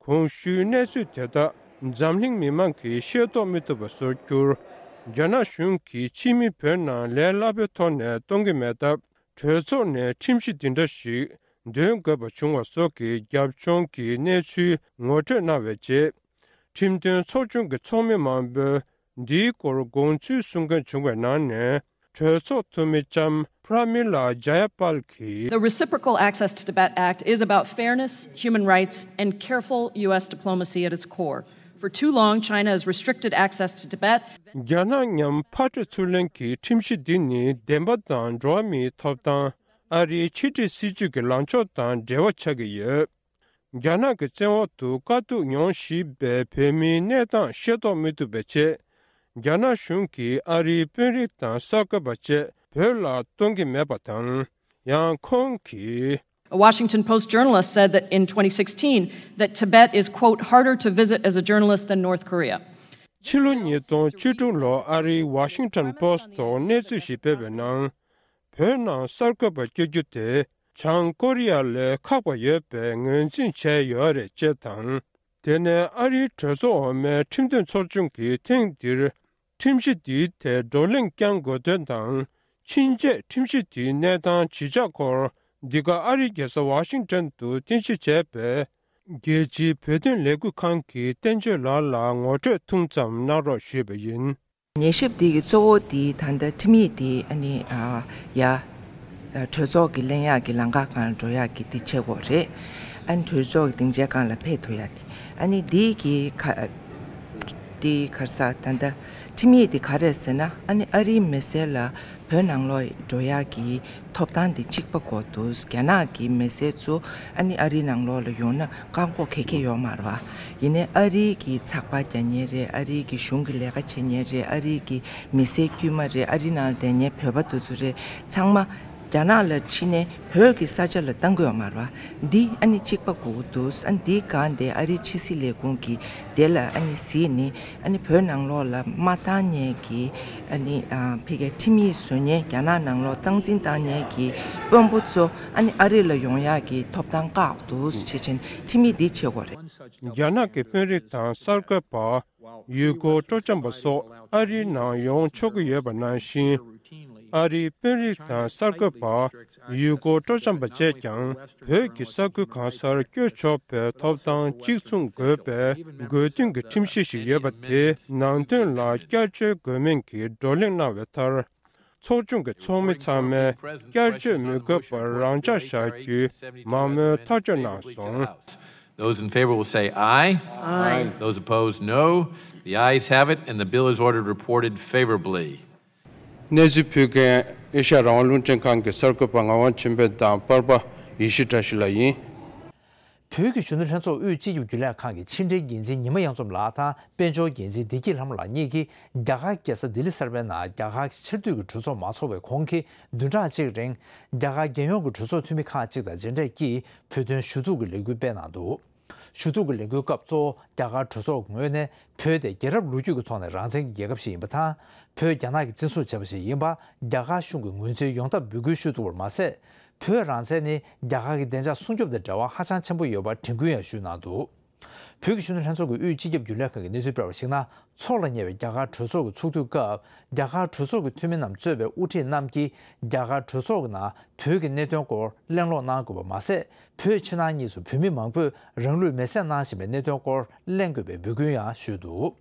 གོང་ཞུས་གནས་ཚུལ་དེ་དག་འཛམ་གླིང་མི་མང་གིས་ཤེས་རྟོགས་མི་ཐུབ་པ་བཟོ་རྒྱུར། རྒྱ་ནག་གཞུང་གིས་ཕྱི་མི་བོད་ནང་ལས་སླ་པོའི་ཐོག་ནས་གཏོང་གི་མེད་སྟབས། གྲོས་ཚོགས་ནས་ཁྲིམས་གཞི་འདི་འདྲ་ཞིག་འདོན་དགོས་པ་བྱུང་བ་སོགས་ཀྱི་རྒྱབ་ལྗོངས་ཀྱི་གནས་ཚུལ་ངོ་སྤྲོད་གནང་བའི་རྗེས། ཁྲིམས་དོན་ཚོགས་ཆུང་གི་ཚོགས་མི་མང་པོས་འདིའི་སྐོར་དགོངས་ཚུལ་གསུང་མཁན་བྱུང་བའི་ནང་ནས། གྲོས་ཚོགས་འཐུས་མི་ལྕམ་Pramila Jayapal་གྱིས། The Reciprocal Access to Tibet Act is about fairness, human rights, and careful U S diplomacy at its core. For too long, China has restricted access to Tibet. རྒྱ་ནག་མཉམ་ཕར་སྤྲོད་ཚུར་ལེན་གྱི་ཁྲིམས་གཞི་འདི་ནི་བདེན་པ་དང་འགྲོ་བ་མིའི་ཐོབ་ཐང་། ཨ་རིའི་ཕྱི་འབྲེལ་སྲིད་ཇུས་ཀྱི་ལངས་ཕྱོགས་དང་འབྲེལ་བ་ཆགས་ཀྱི་ཡོད། རྒྱ་ནག་གི་བཙན་འོག་ཏུ་དཀའ་སྡུག་མྱོང་བཞིན་པའི་བོད་མིའི་གནས་སྟངས་ཤེས་རྟོགས་མི་ཐུབ་པའི་ཆེད། རྒྱ་ནག་གཞུང་གིས་ཨ་རིའི་དཔོན་རིགས་དང་གསར་འགོད་པ་བཅས་བོད་ལ་གཏོང་གི་མེད་པ་དང་། ཡང་ཁོང་གིས། A Washington Post journalist said that in twenty sixteen, that Tibet is, quote, harder to visit as a journalist than North Korea. ཕྱི་ལོ་ཉིས་སྟོང་བཅུ་དྲུག་ལོར་ཨ་རིའི་Washington Post་ཐོག་གནས་ཚུལ་ཞིག་སྤེལ་བའི་ནང་། བོད་ནང་གསར་འགོད་པ་བསྐྱོད་རྒྱུ་དེ་བྱང་ཀོ་རི་ཡ་ལས་ཁག་པ་ཡོད་པའི་ངོས་འཛིན་བྱས་ཡོད་རེད་ཅེས་དང་། དེ་ནས་ཨ་རིའི་གྲོས་ཚོགས་འོག་མའི་ཁྲིམས་དོན་ཚོགས་ཆུང་གིས་ཐེངས་འདིར་ཁྲིམས་གཞི་འདིའི་ཐད་བགྲོ་གླེང་བསྐྱང་དགོས་དོན་དང་། ཕྱིན་ཆད་ཁྲིམས་གཞི་དེའི་གནས་སྟངས་ཇི་ཆགས་སྐོར་འདི་ག་ཨ་རིའི་རྒྱལ་ས་ཝ་ཤིང་ཊོན་དུ་རྟེན་གཞི་བྱས་པའི་རྒྱལ་སྤྱིའི་བོད་དོན་ལས་འགུལ་ཁང་གི་བསྟན་ཆོས་ལགས་ལ་ངོ་སྤྲོད་ཐུང་ཙམ་གནང་རོགས་ཞུས་པ་ཡིན། ཉན་ཞིབ་འདི་གི་གཙོ་བོ་འདི་ད་ལྟ་ཁྲིམས་ཡིག་འདི་ཨ་ནི་ཨ་ཡ་ཨ་གྲོས་ཚོགས་ཀྱི་གླེང་ཡག་གི་ལམ་ཁ་སྒང་ལ་འགྲོ་ཡག་གི་འདི་བྱེད་དགོས་རེད། ཨ་ནི་གྲོས་ཚོགས་ཀྱི་སྡིངས་ཆའི་སྒང་ལ་ཕེབས་ཐུབ་ཡག་འདི་ཨ་ནི་འདི་གི་ཁ་ དེ་ག་རེ་ཟ། ད་ལྟ་ཁྲིམས་ཡིག་དེ་ག་རེ་ཟེར་ན། ཨ་ནི་ཨ་རིའི་མི་སེར་ལ་བོད་ནང་ལོགས་འགྲོ་ཡག་གི་ཐོབ་ཐང་དེ་གཅིག་པ་དགོས་འདུག་རྒྱ་ནག་གི་མི་སེར་ཚོ་ཨ་ནི་ཨ་རིའི་ནང་ལོགས་ལ་ཡོང་ན་བཀག་འགོག་ག་གེ་ཡོད་མ་རེད་པ། ཡིན་ནའི་ཨ་རིའི་གི་ཚགས་པར་རྒྱག་མཁན་རེད། ཨ་རིའི་གི་གཞུང་གི་ལས་ཀ་བྱེད་མཁན་རེད། ཨ་རིའི་གི་མི་སེར་དཀྱུས་མ་རེད། ཨ་རི་ནང་ལ་བསྡད་མཁན་བོད་པ་དེ་ཚོ་རེད། ཚང་མ་རྒྱ་ནག་ལ་ཕྱིན་ནས་བོད་ཀྱི་ས་ཆ་ལ་གཏང་གི་ཡོད་མ་རེད་པ། འདི་ཨ་ནི་གཅིག་པ་དགོས་ཀྱི་འདུག་ཨ་ནི་འདིའི་སྒང་དེ་ཨ་རིའི་ཕྱི་སྲིད་ལས་ཁུངས་ཀྱིས་དེ་ལ་ཨ་ནི་གཟིགས་ནས་ཨ་ནི་བོད་ནང་ལོགས་ལ་མ་བཏང་མཁན་གྱི་ཨ་ནི་ཨ་ཕ་གིའི་ཁྲིམས་ཡིག་བཟོ་མཁན། རྒྱ་ནག་ནང་ལོགས་སྟངས་འཛིན་བཏང་མཁན་གྱི་དཔོན་པོ་ཚོ་ཨ་ནི་ཨ་རི་ལ་ཡོང་ཡག་གི་ཐོབ་ཐང་བཀག་འདུག་ཟེར་བྱས་ནས་ཁྲིམས་ཡིག་འདི་བྱེད་དགོས་རེད། རྒྱ་ནག་གི་དཔོན་རིགས་དང་གསར་འགོད་པ། ཡུལ་སྐོར་སྤྲོ་འཆམ་པ་སོགས་ཨ་རིའི་ནང་ཡོང་ཆོག་གི་ཡོད་པ་ནང་བཞིན། ཨ་རིའི་དཔོན་རིགས་དང་གསར་འགོད་པ། ཡུལ་སྐོར་སྤྲོ་འཆམ་པ་བཅས་ཀྱང་བོད་ཀྱི་ས་ཁུལ་གང་སར་བསྐྱོད་ཆོག་པའི་ཐོབ་ཐང་གཅིག་མཚུངས་དགོས་པའི་དགོས་འདུན་གྱི་ཁྲིམས་གཞི་ཞིག་ཡོད་པ་དེ་ནང་དོན་ལ་བསྐྱར་བཅོས་དགོས་མིན་གྱི་བགྲོ་གླེང་གནང་བའི་མཐར། ཚོགས་ཆུང་གི་ཚོགས་མི་ཚང་མས་བསྐྱར་བཅོས་མི་དགོས་པར་རང་འཇགས་བཞག་རྒྱུའི་མང་མོས་ཐག་གཅོད་གནང་སོང་། Those in favor will say aye. Aye. Those opposed, no. The ayes have it, and the bill is ordered reported favorably. གནས་ཚུལ་ཕུལ་མཁན་ཨེ་ཤ་ཡ་རང་དབང་རླུང་འཕྲིན་ཁང་གི་གསར་འགོད་པ་ངག་དབང་ཆོས་འཕེལ་དང་པར་པ་ཡེ་ཤེས་བཀྲ་ཤིས་ལགས་ཡིན། བོད་ཀྱི་གཞོན་ནུ་ལྷན་ཚོགས་དབུས་སྤྱི་ཁྱབ་རྒྱུན་ལས་ཁང་གི་ཕྱི་འབྲེལ་འགན་འཛིན་ཉི་མ་གཡང་འཛོམས་ལགས་དང་དཔལ་འབྱོར་འགན་འཛིན་བདེ་སྐྱིད་ལྷ་མོ་ལགས་གཉིས་ཀྱིས་རྒྱ་གར་རྒྱལ་ས་ལྡི་ལི་གསར་པའི་ནང་རྒྱ་གར་གྱི་ཆར་དུས་ཀྱི་གྲོས་ཚོགས་མ་ཚོགས་པའི་གོང་གི་བདུན་ཕྲག་གཅིག་རིང་རྒྱ་གར་རྒྱལ་ཡོངས་ཀྱི་གྲོས་ཚོགས་འཐུས་མི་ཁག་ཅིག་དང་མཇལ་འཕྲད་ཀྱིས་བོད་དོན་ཞུ་གཏུག་གི་ལས་འགུལ་སྤེལ་གནང་འདུག་ཞུ་གཏུག་གི་ལས་འགུལ་སྐབས་གཙོ་བོ་རྒྱ་གར་གྲོས་ཚོགས་ཀྱི་ངོས་ནས་བོད་དེ་རྒྱལ་རབས་ལོ་རྒྱུས་ཀྱི་ཐོག་ནས་རང་བཙན་གྱི་རྒྱལ་ཁབ་ཞིག་ཡིན་པ་དང་། བོད་རྒྱ་ནག་གིས་འཛིན་བཟུང་བྱས་པ་ཞིག་ཡིན་པ། རྒྱ་གར་གཞུང་གི་ངོས་འཛིན་ཡོང་ཐབས་འབོད་སྐུལ་ཞུས་འདུག་པར་མ་ཟད། བོད་རང་བཙན་ནི་རྒྱ་གར་གྱི་བདེ་འཇགས་སྲུང་སྐྱོབ་དང་འབྲེལ་བ་ཧ་ཅང་ཆེན་པོ་ཡོད་པར་དྲན་སྐུལ་ཡང་ཞུས་གནང་འདུག་བོད་ཀྱི་གཞོན་ནུ་ལྷན་ཚོགས་ཀྱི་དབུས་སྤྱི་ཁྱབ་རྒྱུན་ལས་ཁང་གི་གནས་ཚུལ་སྤེལ་བར་གཞིགས་ན། ཚོགས་ལ་ཉེ་བའི་རྒྱ་གར་གྲོས་ཚོགས་ཀྱི་ཚོགས་དུས་སྐབས་རྒྱ་གར་གྲོས་ཚོགས་ཀྱི་འཐུས་མི་རྣམས་གཙོས་པའི་དབུ་ཁྲིད་རྣམས་ཀྱིས་རྒྱ་གར་གྲོས་ཚོགས་ཀྱི་ནང་བོད་ཀྱི་གནད་དོན་སྐོར་གླེང་སློང་གནང་དགོས་པ་མ་ཟད། བོད་ཕྱི་ནང་གཉིས་སུ་བོད་མི་མང་པོས་རང་ལུས་མེར་སྲེག་གནང་བཞིན་པའི་གནད་དོན་སྐོར་གླེང་དགོས་པའི་འབོད་སྐུལ་ཡང་ཞུས་འདུག་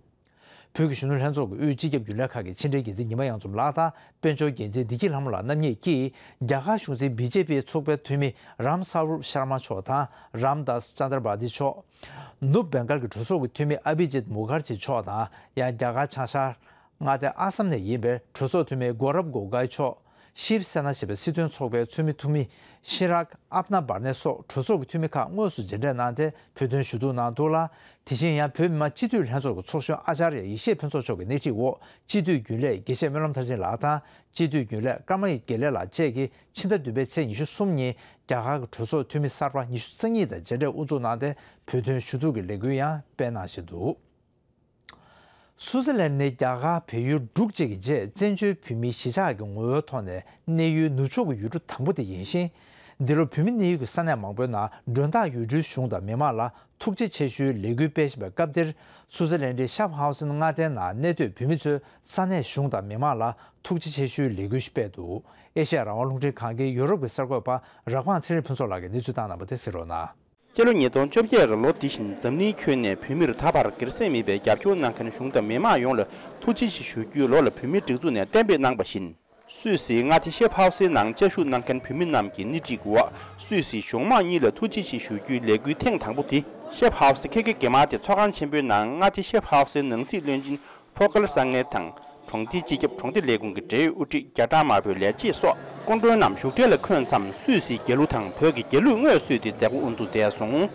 བོད་ཀྱི་གཞོན་ནུ་ལྷན་ཚོགས་ཀྱི་དབུས་སྤྱི་ཁྱབ་རྒྱུན་ལས་ཁང་གི་ཕྱི་འབྲེལ་འགན་འཛིན་ཉི་མ་གཡང་འཛོམས་ལགས་དང་དཔལ་འབྱོར་འགན་འཛིན་བདེ་སྐྱིད་ལྷ་མོ་ལགས་རྣམ་གཉིས་ཀྱིས་རྒྱ་གར་གཞུང་འཛིན་བི་ཇེ་པི་ཚོགས་པའི་འཐུས་མི་རམ་སཱ་རུབ་ཤར་མ་མཆོག་དང་རམ་དཱས་ཅན་དར་བྷ་དི་མཆོག་ནུབ་བེང་གལ་གྱི་གྲོས་ཚོགས་ཀྱི་འཐུས་མི་ཨ་བི་ཇིད་མུ་ཁར་ཇི་མཆོག་དང་། ཡང་རྒྱ་གར་བྱང་ཤར་མངའ་སྡེ་ཨ་སམ་ནས་ཡིན་པའི་གྲོས་ཚོགས་འཐུས་མི་གོ་རབ་གོ་གྷའི་མཆོག་ཤིབ་སེ་ན་ཞེས་པའི་སྲིད་དོན་ཚོགས་པའི་འཐུས་མི་འཐུས་མི་ཤི་རག་ཨབ་ན་བར་ནེ་སོགས་གྲོས་ཚོགས་ཀྱི་འཐུས་མི་ཁག་དངོས་སུ་མཇལ་འཕྲད་གནང་སྟེ་བོད་དོན་ཞུ་གཏུག་གནང་འདུག་ལ། དེ་བཞིན་ཡང་བོད་མི་མང་སྤྱི་འཐུས་ལྷན་ཚོགས་ཀྱི་ཚོགས་གཞོན་ཨ་ཅར་ཡ་ཡེ་ཤེས་ཕུན་ཚོགས་མཆོག་གི་སྣེ་ཁྲིད་འོག་སྤྱི་འཐུས་རྒྱུན་ལས་དགེ་བཤེས་སྨོན་ལམ་མཐར་ཕྱིན་ལགས་དང་། སྤྱི་འཐུས་རྒྱུན་ལས་ཀརྨ་ཡེ་དགེ་ལེགས་ལགས་བཅས་ཀྱིས་ཕྱི་ཟླ་བདུན་པའི་ཚེས་ཉི་ཤུ་གསུམ་ཉིན་རྒྱ་གར་གྱི་གྲོས་ཚོགས་འཐུས་མི་གསར་པ་ཉི་ཤུ་རྩ་གཉིས་དང་མཇལ་འཕྲད་དབུ་འཛུགས་གནང་སྟེ་བོད་དོན་ཞུ་གཏུག་གི་ལས་འགུལ་ཡང་སྤེལ་གནང་བཞིན་འདུག་སུའུ་ཙེར་ལན་ནི་རྒྱ་གར་བལ་ཡུལ་འབྲུག་བཅས་ཀྱི་རྗེས་བཙན་བྱོལ་བོད་མིའི་གཞིས་ཆགས་ཀྱི་ངོ་བོའི་ཐོག་ནས་གནས་ཡུལ་ནུབ་ཕྱོགས་ཀྱི་ཡུལ་གྲུ་དང་པོ་དེ་ཡིན་ཞིང་། འདི་ལོ་བོད་མི་གནས་ཡུལ་གྱི་ས་གནས་མང་པོའི་ནང་མགྲོན་བདག་ཡུལ་གྲུའི་གཞུང་དང་མི་མང་ལ་ཐུགས་རྗེ་ཆེ་ཞུའི་ལས་འགུལ་སྤེལ་བཞིན་པའི་སྐབས་འདིར། སུའུ་ཙེར་ལན་ཌི་ཤབ་ཧའུ་སན་མངའ་སྡེའི་ནང་གནས་སྡོད་བོད་མི་ཚོས་ས་གནས་གཞུང་དང་མི་མང་ལ་ཐུགས་རྗེ་ཆེ་ཞུའི་ལས་འགུལ་ཞིག་སྤེལ་འདུག་ཨེ་ཤེ་ཡ་རང་དབང་རླུང་འཕྲིན་ཁང་གིས་ཡོ་རོབ་ཀྱི་གསར་འགོད་པ་ར་ཁོང་ཚེ་རིང་ཕུན་ཚོགས་ལགས་ཀྱིས་གནས་ཚུལ་བཏང་གནང་པ་དེ་གཟིགས་རོགས་གནང་། སྤྱི་ལོ་ཉིས་སྟོང་བཅོ་བརྒྱད་ཀྱི་ལོ་འདི་བཞིན་འཛམ་གླིང་ཁྱོན་ནས་བོད་མིར་ད་བར་སྒེར་སེམས་མེད་པའི་རྒྱབ་སྐྱོར་གནང་མཁན་གཞུང་དང་མི་མང་ཡོངས་ལ་ཐུགས་རྗེ་ཆེ་ཞུ་རྒྱུའི་ལོ་ལ་བོད་མིའི་སྒྲིག་འཛུགས་ནས་གཏན་འབེབས་གནང་པ་བཞིན། སུད་སིའི་མངའ་སྡེ་ཤེབ་ཧའུ་སིའི་ནང་བཅའ་བཞུགས་གནང་མཁན་བོད་མི་རྣམས་ཀྱི་སྣེ་ཁྲིད་འོག་སུད་སིའི་གཞུང་མང་གཉིས་ལ་ཐུགས་རྗེ་ཆེ་ཞུ་རྒྱུའི་ལས་འགུལ་ཐེངས་དང་པོ་དེ་ཤེབ་ཧའུ་སི་ཁེ་ཁེ་གེ་མ་ཏེ་ཚོགས་ཁང་ཆེན་པོའི་ནང་མངའ་སྡེ་ཤེབ་ཧའུ་སིའི་ནང་སྲིད་བློན་ཆེན་ཕོ་ཀལ་བསམ་ངན་དང་གྲོང་སྡེའི་སྤྱི་ཁྱབ་གྲོང་སྡེ་ལས་ཁུངས་ཀྱི་འབྲེལ་ཡོད་དབུ་ཁྲིད་རྒྱ་གྲམ་དམར་པོའི་ལས་བྱེད་སོགས་སྐུ་མགྲོན་རྣམས་བཞུགས་གྲལ་ལ་འཁོད་མཚམས་སུད་སིའི་རྒྱལ་གླུ་དང་བོད་ཀྱི་རྒྱལ་གླུས་ངོས་བསུས་ཏེ་མཛད་སྒོ་དབུ་འཛུགས་མཛད་སོང་།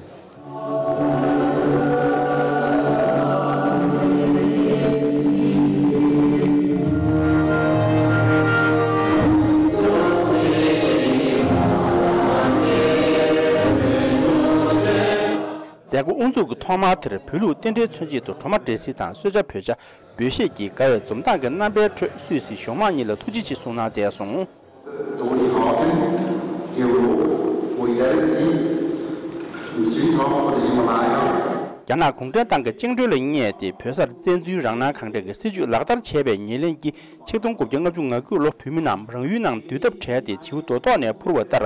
མཛད་སྒོ་དབུ་འཛུགས་ཀྱི་ཐོག་མར་དེར་བོད་ལུགས་རྟེན་འབྲེལ་མཚོན་བྱེད་དུ་གྲོ་མ་འབྲས་སིལ་དང་གསོལ་ཇ་བོད་ཇ། འབུལ་བཞེས་ཀྱི་དགའ་བའི་འཛུམ་མདངས་ཀྱི་རྣམ་པའི་ཁྲོད་སུད་སི་གཞུང་མང་གཉིས་ལ་ཐུགས་རྗེ་ཆེ་གསུང་གནང་མཛད་སོང་། Dodi Hagen, Develop, Poidaretsi, Mitsui Tom for the Himalaya. རྒྱ་ནག་གུང་ཁྲན་ཏང་གི་བཅིངས་འགྲོལ་ལ་བསྙད་དེ་བོད་སར་བཙན་འཛུལ་རང་དབང་གང་དྲག་གི་སྲིད་བྱུས་ལག་བསྟར་བྱས་པའི་ཉེར་ལེན་གྱིས་ཆིག་སྟོང་དགུ་བརྒྱ་ལྔ་བཅུ་ང་དགུ་ལོ་བོད་མི་རྣམས་རང་ཡུལ་ནང་འདུས་ཐབས་བྲལ་ཏེ་བྱིའུ་རྡོ་ཐོག་ནས་འཕུར་བ་ལྟར་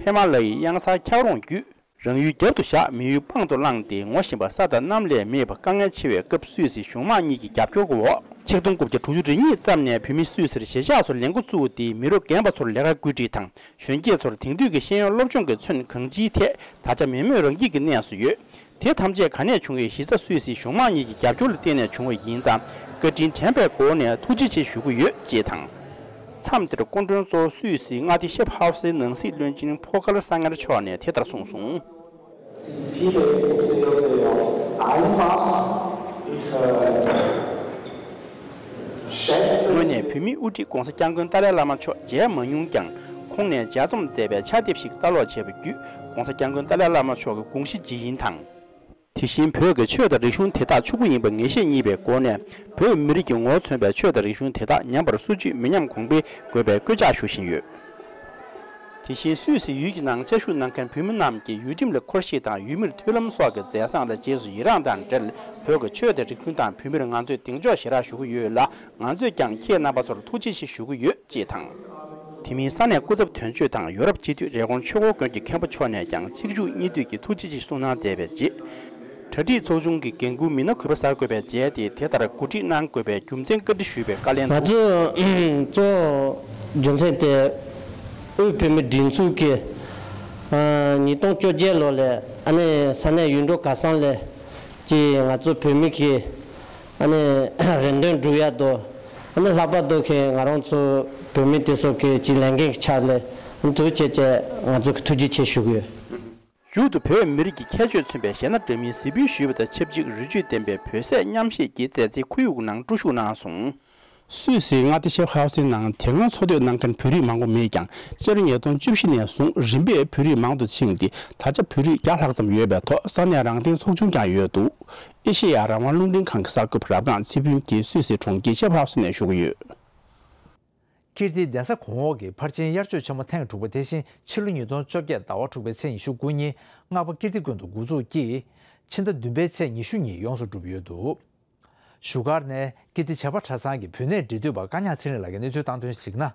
ཧི་མ་ལ་ཡའི་གཡང་གཟར་འཁྱགས་རོམ་བརྒྱུད། རང་ཡུལ་རྒྱབ་ཏུ་བཞག་མི་ཡུལ་དཔང་དུ་བླངས་ཏེ་ངོ་ཤེས་པ་ས་དང་གནམ་ལས་མེད་པ་དཀའ་ངལ་ཆེ་བའི་སྐབས་སུད་སི་གཞུང་མང་གཉིས་ཀྱི་རྒྱབ་སྐྱོར་འོག་ཆིག་སྟོང་དགུ་བརྒྱ་དྲུག་ཅུ་རེ་གཉིས་ཙམ་ནས་བོད་མི་སུད་སིར་གཞིས་ཆགས་སུ་ལེན་འགོ་བཙུགས་ཏེ་མི་རབས་རྒན་པ་ཚོར་ལས་ཀ་བཀོད་སྒྲིག་དང་གཞོན་སྐྱེས་ཚོར་དེང་དུས་ཀྱི་ཤེས་ཡོན་སློབ་སྦྱོང་གི་ཚོན་གང་ཅིའི་ཐད་ད་ཆ་མི་མོས་རང་སྐྱིད་ཀྱི་གནས་སུ་ཡོད། དེ་ཐམས་ཅད་ག་ནས་བྱུང་བའི་གཞི་རྩ་སུད་སིའི་གཞུང་མང་གཉིས་ཀྱི་རྒྱབ་སྐྱོར་ལ་བརྟེན་ནས་བྱུང་བ་ཡིན་ཙང་། བཀའ་དྲིན་དྲན་པའི་སྒོ་ནས་ཐུགས་རྗེ་ཆེ་ཞུ་གི་ཡོད་ཅེས་དང་། མཚམས་དེར་སྐུ་མགྲོན་གཙོ་བོ་སུད་སིའི་མངའ་སྡེ་ཤེབ་ཧའུ་སིའི་ནང་སྲིད་བློན་ཆེན་ཕོ་ཁལ་སང་ངེར་མཆོག་ནས་དེ་ལྟར་གསུངས་སོང་། Sind Tibet sehr, sehr einfach. Und, äh, schätzen དངོས་གནས་བོད་མིའི་དབུ་ཁྲིད་༧གོང་ས་༧སྐྱབས་མགོན་ཏཱ་ལའི་བླ་མ་མཆོག་མཇལ་མ་མྱོང་ཀྱང་། ཁོང་ནས་ལྗགས་རྩོམ་མཛད་པའི་ཕྱག་དེབ་ཞིག་ལྟ་ཀློག་བྱས་པ་བརྒྱུད། ༧གོང་ས་༧སྐྱབས་མགོན་ཏཱ་ལའི་བླ་མ་མཆོག་གི་དགོངས་གཞི་ཇི་ཡིན་དང་། དེ་བཞིན་བོད་ཀྱི་ཆོས་དང་རིག་གཞུང་དེ་དག་ཕྱུག་པོ་ཡིན་པ་ངེས་ཤེས་རྙེད་པའི་སྒོ་ནས། བོད་མི་རིགས་ཀྱི་ངོ་བོ་མཚོན་པའི་ཆོས་དང་རིག་གཞུང་དེ་དག་ཉམས་པར་སོར་ཆུད་མི་ཉམས་གོང་འཕེལ་དགོས་པའི་སྐུལ་ལྕག་ཞུ་བཞིན་ཡོད། དེ་བཞིན་སུད་སི་ཡུལ་གྱི་ནང་བཅའ་བཞུགས་གནང་མཁན་བོད་མི་རྣམས་ཀྱིས་ཡུལ་ཁྲིམས་ལ་འཁོར་ཞིག་དང་ཡུལ་མིར་མཐུན་ལམ་སོགས་ཀྱི་མཛད་བཟང་ལ་རྗེས་སུ་ཡི་རངས་དང་འབྲེལ། བོད་ཀྱི་ཆོས་དང་རིག་གཞུང་དང་བོད་མིར་ང་ཚོས་གདེང་འཇོག་ཞེ་དྲག་ཞུ་གི་ཡོད་ལ། ང་ཚོས་ཀྱང་ཁྱེད་རྣམ་པ་ཚོར་ཐུགས་རྗེ་ཆེ་ཞུ་གི་ཡོད་ཅེས་དང་། དེ་མིན་ས་གནས་སྐུ་ཚབ་དོན་གཅོད་དང་ཡོ་རོབ་སྤྱི་འཐུས་རེབ་གོང་ཆོས་འཁོར་དགོན་གྱི་མཁན་པོ་མཆོག་ནས་ཀྱང་གཅིག་མཇུག་གཉིས་མཐུད་ཀྱིས་ཐུགས་རྗེ་ཆེ་གསུང་གནང་མཛད་པའི་རྗེས། གྲ་སྒྲིག་ཚོགས་ཆུང་གི་འགན་འཁུར་མི་སྣ་གུས་པ་གསར་འགོད་པས་མཇལ་ཏེ་དེ་ལྟར་གོ་སྒྲིག་གནང་དགོས་པའི་རྒྱུ་མཚན་བཀའ་འདྲི་ཞུས་པའི་བཀའ་ལན་ང་དུ། ཚོ་གཙོ་བོ་རྒྱུ་མཚན་དེ་དབུས་བོད་མི་སྒྲིག་འཛུགས་ཀྱིས་ཉིས་སྟོང་བཅོ་བརྒྱད་ལོ་ལས་ཨ་ནི་ས་གནས་ཡུལ་འགྲོ་ག་ས་ལས་ཀྱི་ང་ཚོ་བོད་མི་གི་ཨ་ནི་རེ་འདུན་སྒྲུབ་ཡ་དོ། ཨ་ནི་ལྷག་པར་དུ་གི་ང་རང་ཚོ་བོད་མི་དེ་ཚོ་གི་ཅིག་ལས་འགན་གྱི་ཆ་ལས་ཨ་ནི་དུ་བྱས་བྱས་ང་ཚོ་གི་ཐུགས་རྗེ་ཆེ་ཞུ་གི་ཡོད། མཇུག་ཏུ་བོད་མི་རིགས་ཀྱི་ཁྱད་ཆོས་མཚོན་པའི་གཞས་སྣ་འདྲ་མིན་གཟིགས་འབུལ་ཞུས་པ་དང་ཆབས་ཅིག་རི་ཆུས་ལྡན་པའི་བོད་ཟས་མཉམ་བཞེས་ཀྱི་མཛད་རྗེས་ཁོར་ཡུག་ནང་དཀྲུག་ཤུགས་གནང་སོང་། སུད་སིའི་མངའ་སྡེ་ཤེབ་ཧའུ་སིའི་ནང་དེ་སྔོན་འཚོ་སྡོད་གནང་མཁན་བོད་རིགས་མང་པོ་མེད་ཀྱང་། སྤྱི་ལོ་ཉིས་སྟོང་བཅུ་བཞི་ནས་བཟུང་རིམ་པས་བོད་རིགས་མང་དུ་ཕྱིན་ཏེ། ད་ཆ་བོད་རིགས་བརྒྱ་ལྷག་ཙམ་ཡོད་པའི་ཐོག་ས་གནས་རང་བདེན་ཚོགས་ཆུང་ཀྱང་ཡོད་འདུག་ཨེ་ཤེ་ཡ་རང་དབང་རླུང་འཕྲིན་ཁང་གི་གསར་འགོད་པ་རབ་སྒང་ཚེ་ཕུན་གྱིས་སུད་སིའི་གྲོང་ཁྱེར་ཤེབ་ཧའུ་སི་ནས་ཞུ་གི་ཡོད། ཀིརྟིའི་གདན་ས་གོང་འོག་གི་ཕར་ཕྱིན་དབྱར་མཆོད་ཆེན་མོ་ཐེངས་དྲུག་པ་དེ་བཞིན་ཕྱི་ལོ་ཉིས་སྟོང་བཅོ་བརྒྱད་ཟླ་བ་དྲུག་པའི་ཚེས་ཉི་ཤུ་དགུ་ཉིན་སྔགས་པ་ཀིརྟི་དགོན་དུ་འགོ་འཛུགས་ཀྱིས་ཕྱི་ཟླ་བདུན་པའི་ཚེས་ཉི་ཤུ་ཉིན་ཡོངས་སུ་གྲུབ་ཡོད་འདུག་བཞུགས་སྒར་ནས་ཀིརྟི་བྱེས་པ་གྲྭ་ཚང་གི་བུད་གནས་འབྲེལ་མཐུད་པ་བཀའ་ཉག་ཚེ་རིང་ལགས་ཀྱིས་གནས་ཚུལ་བཏང་དོན་གཞིགས་ན།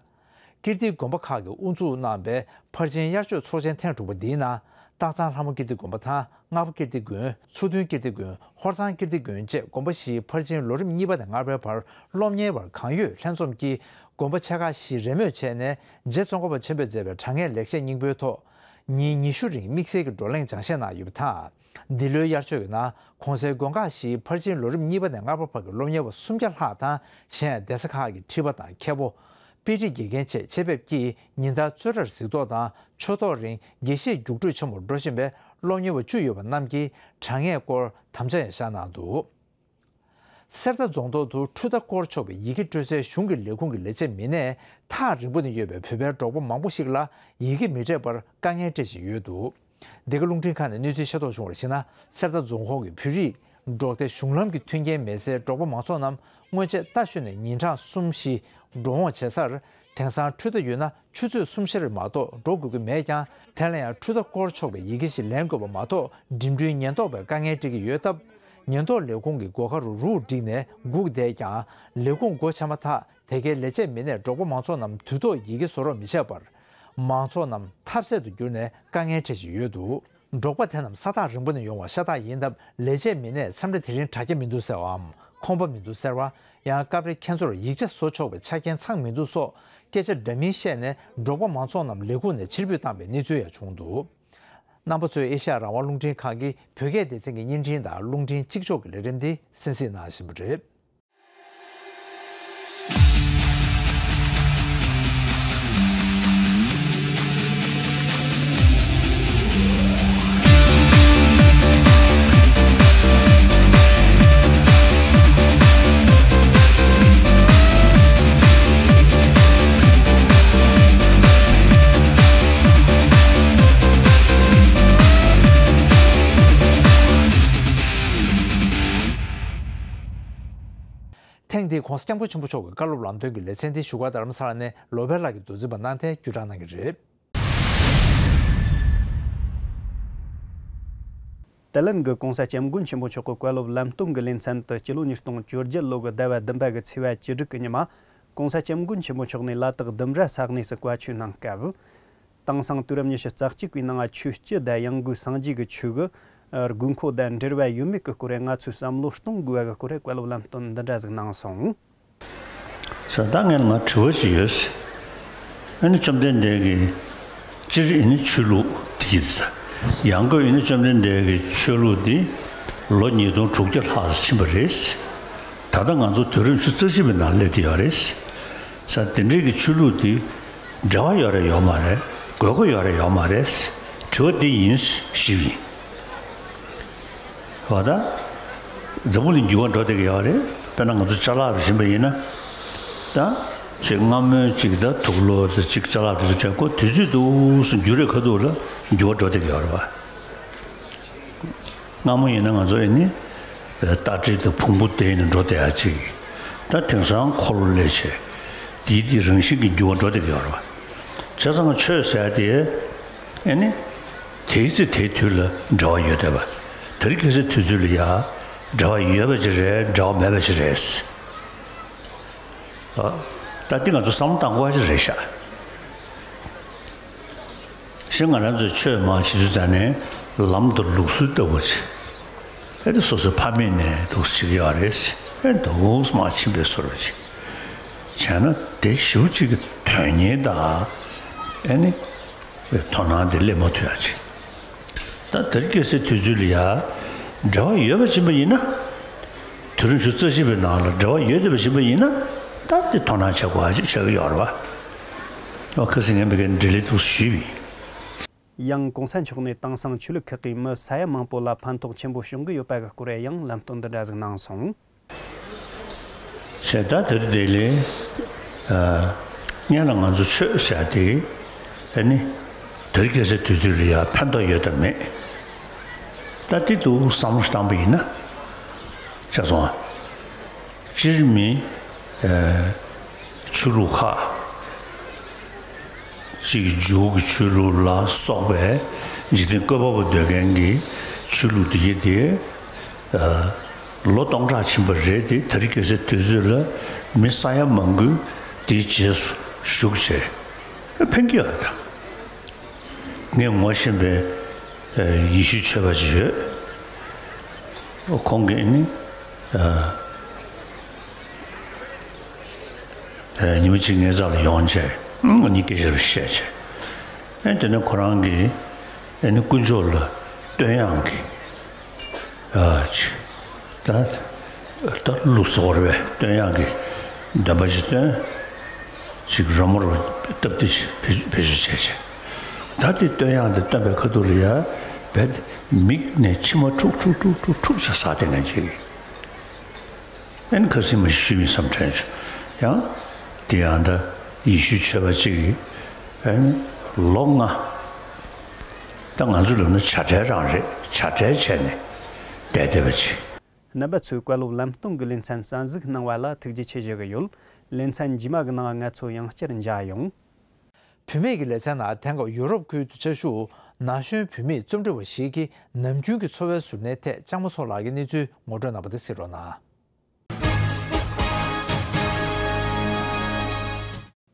ཀིརྟིའི་དགོན་པ་ཁག་གིས་དབུ་འཛུགས་གནང་པའི་ཕར་ཕྱིན་དབྱར་མཆོད་ཚོགས་ཆེན་ཐེངས་དྲུག་པ་འདིའི་ནང་། སྟག་ཚང་ལྷ་མོ་ཀིརྟི་དགོན་པ་དང་སྔགས་པ་ཀིརྟི་དགོན། མཚོ་མཐུན་ཀིརྟི་དགོན། ཧོར་གཙང་ཀིརྟི་དགོན་བཅས་དགོན་པ་བཞིའི་ཕར་ཕྱིན་ལོ་རིམ་གཉིས་པ་ནས་ལྔ་པའི་བར་སློབ་གཉེར་བར་གང་ཡོད་ལྷན་འཛོམས་ཀྱིས་དགོན་པ་ཆེ་ཁག་བཞི་རེས་མོས་བྱས་ནས། རྗེ་ཙོང་ཁ་པ་ཆེན་པོས་མཛད་པའི་དྲང་ངེས་ལེགས་བཤད་སྙིང་པོའི་ཐོག་ཉིན་ཉི་ཤུ་རིང་དམིགས་བསལ་གྱི་བགྲོ་གླེང་སྦྱང་བཤད་གནང་ཡོད་པ་དང་། འདི་ལོའི་དབྱར་མཆོད་ཀྱི་ནང་གོང་གསལ་དགོན་ཁག་བཞིའི་ཕར་ཕྱིན་ལོ་རིམ་གཉིས་པ་ནས་ལྔ་པ་བར་གྱི་སློབ་གཉེར་བ་སུམ་བརྒྱ་ལྷག་དང་། གཞན་ཡང་གདན་ས་ཁག་གི་ཁྲི་པ་དང་མཁན་པོ། དཔེ་ཁྲིད་དགེ་རྒན་བཅས་ཆེད་ཕེབས་ཀྱིས་ཉིན་ལྟར་རྩོད་གྲྭར་གཟིགས་རྟོག་དང་ཆོས་ཐོག་རིང་དགེ་བཤེས་རྒྱུགས་སྤྲོད་ཆེན་མོར་འགྲོ་བཞིན་པའི་སློབ་གཉེར་བ་བཅུ་ཡོད་པ་རྣམས་ཀྱིས་དྲང་ངེས་སྐོར་དམ་བཅའ་ཡང་བཞག་གནང་འདུག་གསེར་རྟ་རྫོང་ཐོག་ཏུ་འཕྲུལ་རྟ་བསྐོར་ཆོག་པའི་ཡི་གེ་སྤྲོད་སའི་གཞུང་གི་ལས་ཁུངས་ཀྱི་ལས་བྱེད་མི་སྣས་ཐག་རིང་པོ་ནས་ཡོད་པའི་བོད་པའི་འབྲོག་པ་མང་པོ་ཞིག་ལ་ཡི་གེ་མི་སྤྲད་པར་དཀའ་ངལ་སྤྲད་བཞིན་ཡོད་འདུག་འདི་ག་རླུང་འཕྲིན་ཁང་ནས་གནས་ཚུལ་ཤེས་རྟོགས་བྱུང་བར་གཞིགས་ན། གསེར་རྟ་རྫོང་ཁོངས་ཀྱི་བོད་རིགས་འབྲོག་སྡེ་གཞུང་ལམ་གྱི་མཐུན་རྐྱེན་མེད་སའི་འབྲོག་པ་མང་ཚོགས་རྣམས་སྔོན་ཆད་རྟ་ཞོན་ནས་ཉིན་གྲངས་གསུམ་བཞི་འགྲོ་འོང་བྱེད་སར། དེང་སང་འཕྲུལ་རྟ་ཡོད་ན་ཆུ་ཚོད་གསུམ་བཞིར་མ་གཏོགས་འགྲོ་དགོས་ཀྱི་མེད་ཀྱང་། དེ་ལ་ཡང་འཕྲུལ་རྟ་བསྐོར་ཆོག་པའི་ཡི་གེ་ཞིག་ལེན་དགོས་པ་མ་གཏོགས་འགྲིམ་འགྲུལ་ཉེན་རྟོག་པས་དཀའ་ངལ་སྤྲད་ཀྱི་ཡོད་སྟབས། ཉེན་རྟོག་ལས་ཁུངས་ཀྱི་སྒོ་ཁར་རུག་རུག་བསྒྲིགས་ནས་སྒུག་བསྡད་ཀྱང་ལས་ཁུངས་སྒོ་ཕྱེ་མ་ཐག་དེ་གའི་ལས་བྱེད་མི་སྣས་འབྲོག་པ་མང་ཚོགས་རྣམས་དུས་ཐོག་ཡི་གེ་བཟོ་རོགས་མི་བྱས་པར། མང་ཚོགས་རྣམས་ཐབས་ཟད་དུ་གྱུར་ནས་དཀའ་ངལ་འཕྲད་བཞིན་ཡོད་འདུག་འབྲོག་པ་དེ་རྣམས་ས་ཐག་རིང་པོ་ནས་ཡོང་བ་ཤ་སྟག་ཡིན་སྟབས། ལས་བྱེད་མི་སྣས་འཚམས་འདྲི་དེ་རིང་དྲ་རྒྱ་མི་འདུག་ཟེར་བའམ། ཁང་པ་མི་འདུག་ཟེར་བ། ཡང་སྐབས་རེ་ཁྱེད་ཚོར་ཡིག་ཆ་བཟོ་ཆོག་པའི་ཆ་རྐྱེན་ཚང་མི་འདུག་སོགས་སྐད་ཆ་འདྲ་མིན་བཤད་ནས། འབྲོག་པ་མང་ཚོགས་རྣམས་ལས་ཁུངས་ནས་ཕྱིར་འབུད་བཏང་བའི་གནས་ཚུལ་ཡང་བྱུང་འདུག་རྣམ་པ་ཚོས་ཨེ་ཤ་ཡ་རང་དབང་རླུང་འཕྲིན་ཁང་གི་བོད་སྐད་སྡེ་ཚན་གྱི་བརྙན་འཕྲིན་དང་རླུང་འཕྲིན་གཅིག་ལྕོགས་ཀྱི་ལས་རིམ་འདི་གསན་གཟིགས་གནང་བཞིན་པ་རེད། ཐེངས་འདིའི་༧གོང་ས་༧སྐྱབས་མགོན་ཆེན་པོ་མཆོག་གི་བཀའ་སློབ་ལམ་སྟོན་གྱི་ལེ་ཚན་འདི་བཞུགས་སྒར་རྡ་རམ་ས་ལ་ནས་ལོ་པཎ་ལགས་ཀྱིས་མདོ་འཛིན་པ་གནང་སྟེ་བརྒྱུད་བསྒྲགས་གནང་གི་རེད། ཏེ་ལན་གྱི་༧གོང་ས་༧སྐྱབས་མགོན་ཆེན་པོ་མཆོག་གི་བཀའ་སློབ་ལམ་སྟོན་གྱི་ལེ་ཚན་དུ་སྤྱི་ལོ་ཉིས་སྟོང་བཅོ་བརྒྱད་ལོ་གི་ཟླ་བ་བདུན་པ་གི་ཚེས་པ་བཅུ་དྲུག་གི་ཉི་མ། ༧གོང་ས་༧སྐྱབས་མགོན་ཆེན་པོ་མཆོག་ནས་ལ་དྭགས་ལྡུམ་ར་ས་གནས་སུ་བཀའ་ཆོས་གནང་སྐབས། དེང་སང་དུས་རབས་ཉི་ཤུ་རྩ་གཅིག་པའི་ནང་ཆོས་སྤྱི་དང་ཡང་སྒོས་སངས་རྒྱས་ཀྱི་ཆོས་ཀྱི་དགོས་མཁོ་དང་འབྲེལ་བ་ཡོད་མེད་ཀྱི་སྐོར་ང་ཚོས་བསམ་བློ་གཏོང་དགོས་པ་གི་སྐོར་བཀའ་སློབ་ལམ་སྟོན་འདི་འདྲ་ཟིག་གནང་སོང་། ཟེར། ད་ངས་མར་དྲི་བ་ཞིག་ཡོད་ཟེར། ཨ་ནི་བཅོམ་ལྡན་འདས་ཀྱིས་སྤྱིར་ཨ་ནི་ཆོས་ལུགས་དེ་ཡིན་ཟེར། ཡང་སྒོས་ཡིན་ན་བཅོམ་ལྡན་འདས་ཀྱི་ཆོས་ལུགས་འདི་ལོ་ཉིས་སྟོང་དྲུག་བརྒྱ་ལྷག་ཕྱིན་པ་རེད། ད་ལྟ་ང་ཚོ་དུས་རབས་ཉི་ཤུ་རྩ་གཅིག་པའི་ནང་སླེབས་བསྡད་ཡོད་རེད། ས་དེ་འདྲའི་གི་ཆོས་ལུགས་འདི་འབྲེལ་བ་ཡོད་རེད་ཡོད་མ་རེད། དགོས་མཁོ་ཡོད་རེད་ཡོད་མ་རེད། དྲི་བ་འདི་ཡིན་ཞུས་ཡིན། བ་ད། འཛམ་བུ་གླིང་འགྱུར་བ་འགྲོ་བསྡད་ཀྱི་ཡོད་རེད། དཔེར་ན་ང་ཚོ་ཅ་ལག་བཞིན་པ་ཡིན་ན། ད། ཅིག་སྔ་མོའི་ཅིག་ད་དུག་ལོག་དེ་ཅིག་ཅ་ལག་དེ་ཚོ་སྤྲད་གོ་དུས་ཚོད་འདུག་སེ་འགྱུར་རེ་ཁ་ཐུག་ལ་འགྱུར་བ་འགྲོ་བསྡད་ཀྱི་ཡོད་རེད་བ། སྔ་མོ་ཡིན་ན་ང་ཚོ་ཨེ་ནི། རྟ་དྲེལ་དང་ཕུང་པོ་དེ་ནི་འགྲོ་བསྡད་ཡ་ཅིག་ད་དེང་སང་འཁོར་ལོ་སླེབས་བྱས། དེའི་དེ་རང་བཞིན་གྱི་འགྱུར་བ་འགྲོ་བསྡད་ཀྱི་ཡོད་རེད་བ། བྱས་ཙང་ཆོས་ཟེར་ཡ་དེ། ཨེ་ནི། དེའི་ཚེ་དེའི་དུས་ལ་འབྲེལ་བ་ཡོད་བསྡད་པ། དེ་རིང་ཁ་སང་དུས་ཚོད་ལ་ཡ། འབྲེལ་བ་ཡོད་པ་ཅིག་རེད་འབྲེལ་བ་མེད་པ་ཅིག་རེད། ཨ། ད་འདི་ང་ཚོ་བསམ་བློ་བཏང་དགོས་པ་ཅིག་རེད་ཤག་གཞན་ང་རང་ཚོས་ཆོས་མང་བྱེད་དུས་ཙང་ནས་ལམ་དང་ལུགས་སྲོལ་ལྟ་བུ་ཅིག་ཨེ་འདི་སོ་སོའི་ཕ་མེས་ནས་འདུག་སེ་བྱེད་ཀྱི་ཡོད་རེད། ཨེ་འདུག་སེ་མར་ཕྱིན་པའི་བཟོ་འདྲ་ཅིག་བྱས་ན་དེ་ཞེ་པོ་ཅིག་གི་དོན་གཉེར་དང་ཨེ་ནི་དོ་སྣང་དེ་སླེབས་མ་ཐུབ་ཡ་ཅིག་ད་དེ་རིང་ཁ་སང་དུས་ཚོད་ལ་ཡ། འབྲེལ་བ་ཡོད་པ་ཕྱིན་པ་ཡིན་ན། དུས་རབས་ཉི་ཤུ་རྩ་བཞི་པའི་ནང་ལ་འབྲེལ་བ་ཡོད་བསྡད་པ་ཕྱིན་པ་ཡིན་ན། ད་དེ་དོ་སྣང་བྱེད་དགོས་པ་ཅིག་ཆགས་ཀྱི་ཡོད་རེད་བ། ཨོ་ཁ་སང་ངས་མི་སྒེར་འབྲེལ་ལས་འདུག་ཞུས་པ་ཡིན། ཡང་གོང་ས་མཆོག་ནས་དེང་སང་ཆོས་ལུགས་ཁག་གི་མི་ས་ཡ་མང་པོ་ལ་ཕན་ཐོགས་ཆེན་པོ་བྱུང་གི་ཡོད་པ་གི་སྐོར་ཡང་ལམ་སྟོན་འདི་འདྲ་ཟིག་གནང་སོང་། བྱས་ད་དེར་དེ་ལས། ཨ། སྔོན་ལ་ང་ཚོ་ཆོས་ཟེར་ཡ་དེ། ཨ་ནི། དེ་རིང་ཁ་སང་དུས་ཚོད་ལ་ཡ་ཕན་ཐོགས་ཡོད་དམ་མེད། ད་དེ་འདུག་བསམ་བློ་བཏང་པ་ཡིན་ན། ཆ་སོང་ཨ། སྤྱིར་མི། ཨ། ཆོས་ལུགས་ཁག་ཅིག་འཇུག་གི་ཆོས་ལུགས་ལ་སོགས་པའི་འཇིག་རྟེན་བཀོད་པ་པོ་འདོད་མཁན་གྱི་ཆོས་ལུགས་འདི་ཡི་དེ། ཨ། ལོ་སྟོང་ཕྲག་ཕྱིན་པ་རེད་དེ་དེ་རིང་ཁ་སང་དུས་ཚོད་ལ་མི་ས་ཡ་མང་པོས་དེའི་རྗེས་སུ་ཞུགས་བྱས་ཕན་གྱི་ཡོད་རེད་ད། ངས་ངོ་ཤེས་པའི་ཨ། ཡེ་ཤུའི་ཆོས་པ་ཅིག་ཡོད། ཁོང་གིས་ནི། ཨ། ཨ། ཉི་མ་གཅིག་ངའི་རྩ་ལ་ཡོང་བྱས། ཨ་ནི་སྐད་ཆ་རེ་བཤད་བྱས། ཨ་དེ་ནས་ཁོ་རང་གིས་ཨ་ནི་དཀོན་མཆོག་ལ་བསྟོད་དབྱངས་ཀྱི། ཨ་ཅི། ད་ད་ལུག་ཟོག་རེད་པས་བསྟོད་དབྱངས་ཀྱི་འདོན་པ་ཞིག་བཏོན། ཅིག་རོལ་མོ་རུ་སྟབས་བདེ་ཞིག་བེད་སྤྱོད་བྱས་བྱས། ད་དེ་བསྟོད་དབྱངས་དེ་བཏོན་པའི་ཁ་ཐུག་ལ་ཡ་བས་མིག་ནས་མཆི་མ་འཁྲུག་འཁྲུག་འཁྲུག་འཁྲུག་འཁྲུག་བྱས་ཟག་དེ་ངན་ཅིག་ཨན་ཁ་སིམ་ཞུ་མི་བསམ་དྲན་བྱུང་། ཡང་། དེ་ཡང་ད་ཡེ་ཤུའི་ཆོས་པ་གཅིག་གིས་ཨན་ལོ་ལྔ། ད་ང་ཚོ་ལབ་ན་བྱ་བྲལ་རང་རེད། བྱ་བྲལ་བྱས་ནས་བསྡད་བསྡད་པ་ཅིག་རྣམ་པ་ཚོས་བཀའ་སློབ་ལམ་སྟོན་གྱི་ལེ་ཚན་གསན་གཟིགས་གནང་བ་ལ་ཐུགས་རྗེ་ཆེ་ཞུ་གི་ཡོད། ལེ་ཚན་རྗེས་མ་གི་ནང་ང་ཚོ་ཡང་བསྐྱར་མཇལ་ཡོང་། བུད་མེད་ཀྱི་ལེ་ཚན་ནང་དེང་སྐབས་ཡུ་རོབ་ཁུལ་དུ་བཅའ་བཞུགས་ན་གཞོན་བུད་མེད་རྩོམ་འབྲི་བ་ཞིག་གིས་ནམ་རྒྱུན་གྱི་འཚོ་བའི་གཟུར་གནས་ཐད་ལྕམ་མོ་མཚོ་ལགས་ཀྱི་གནས་ཚུལ་ངོ་སྤྲོད་གནང་བ་དེ་གཟིགས་རོགས་གནང་།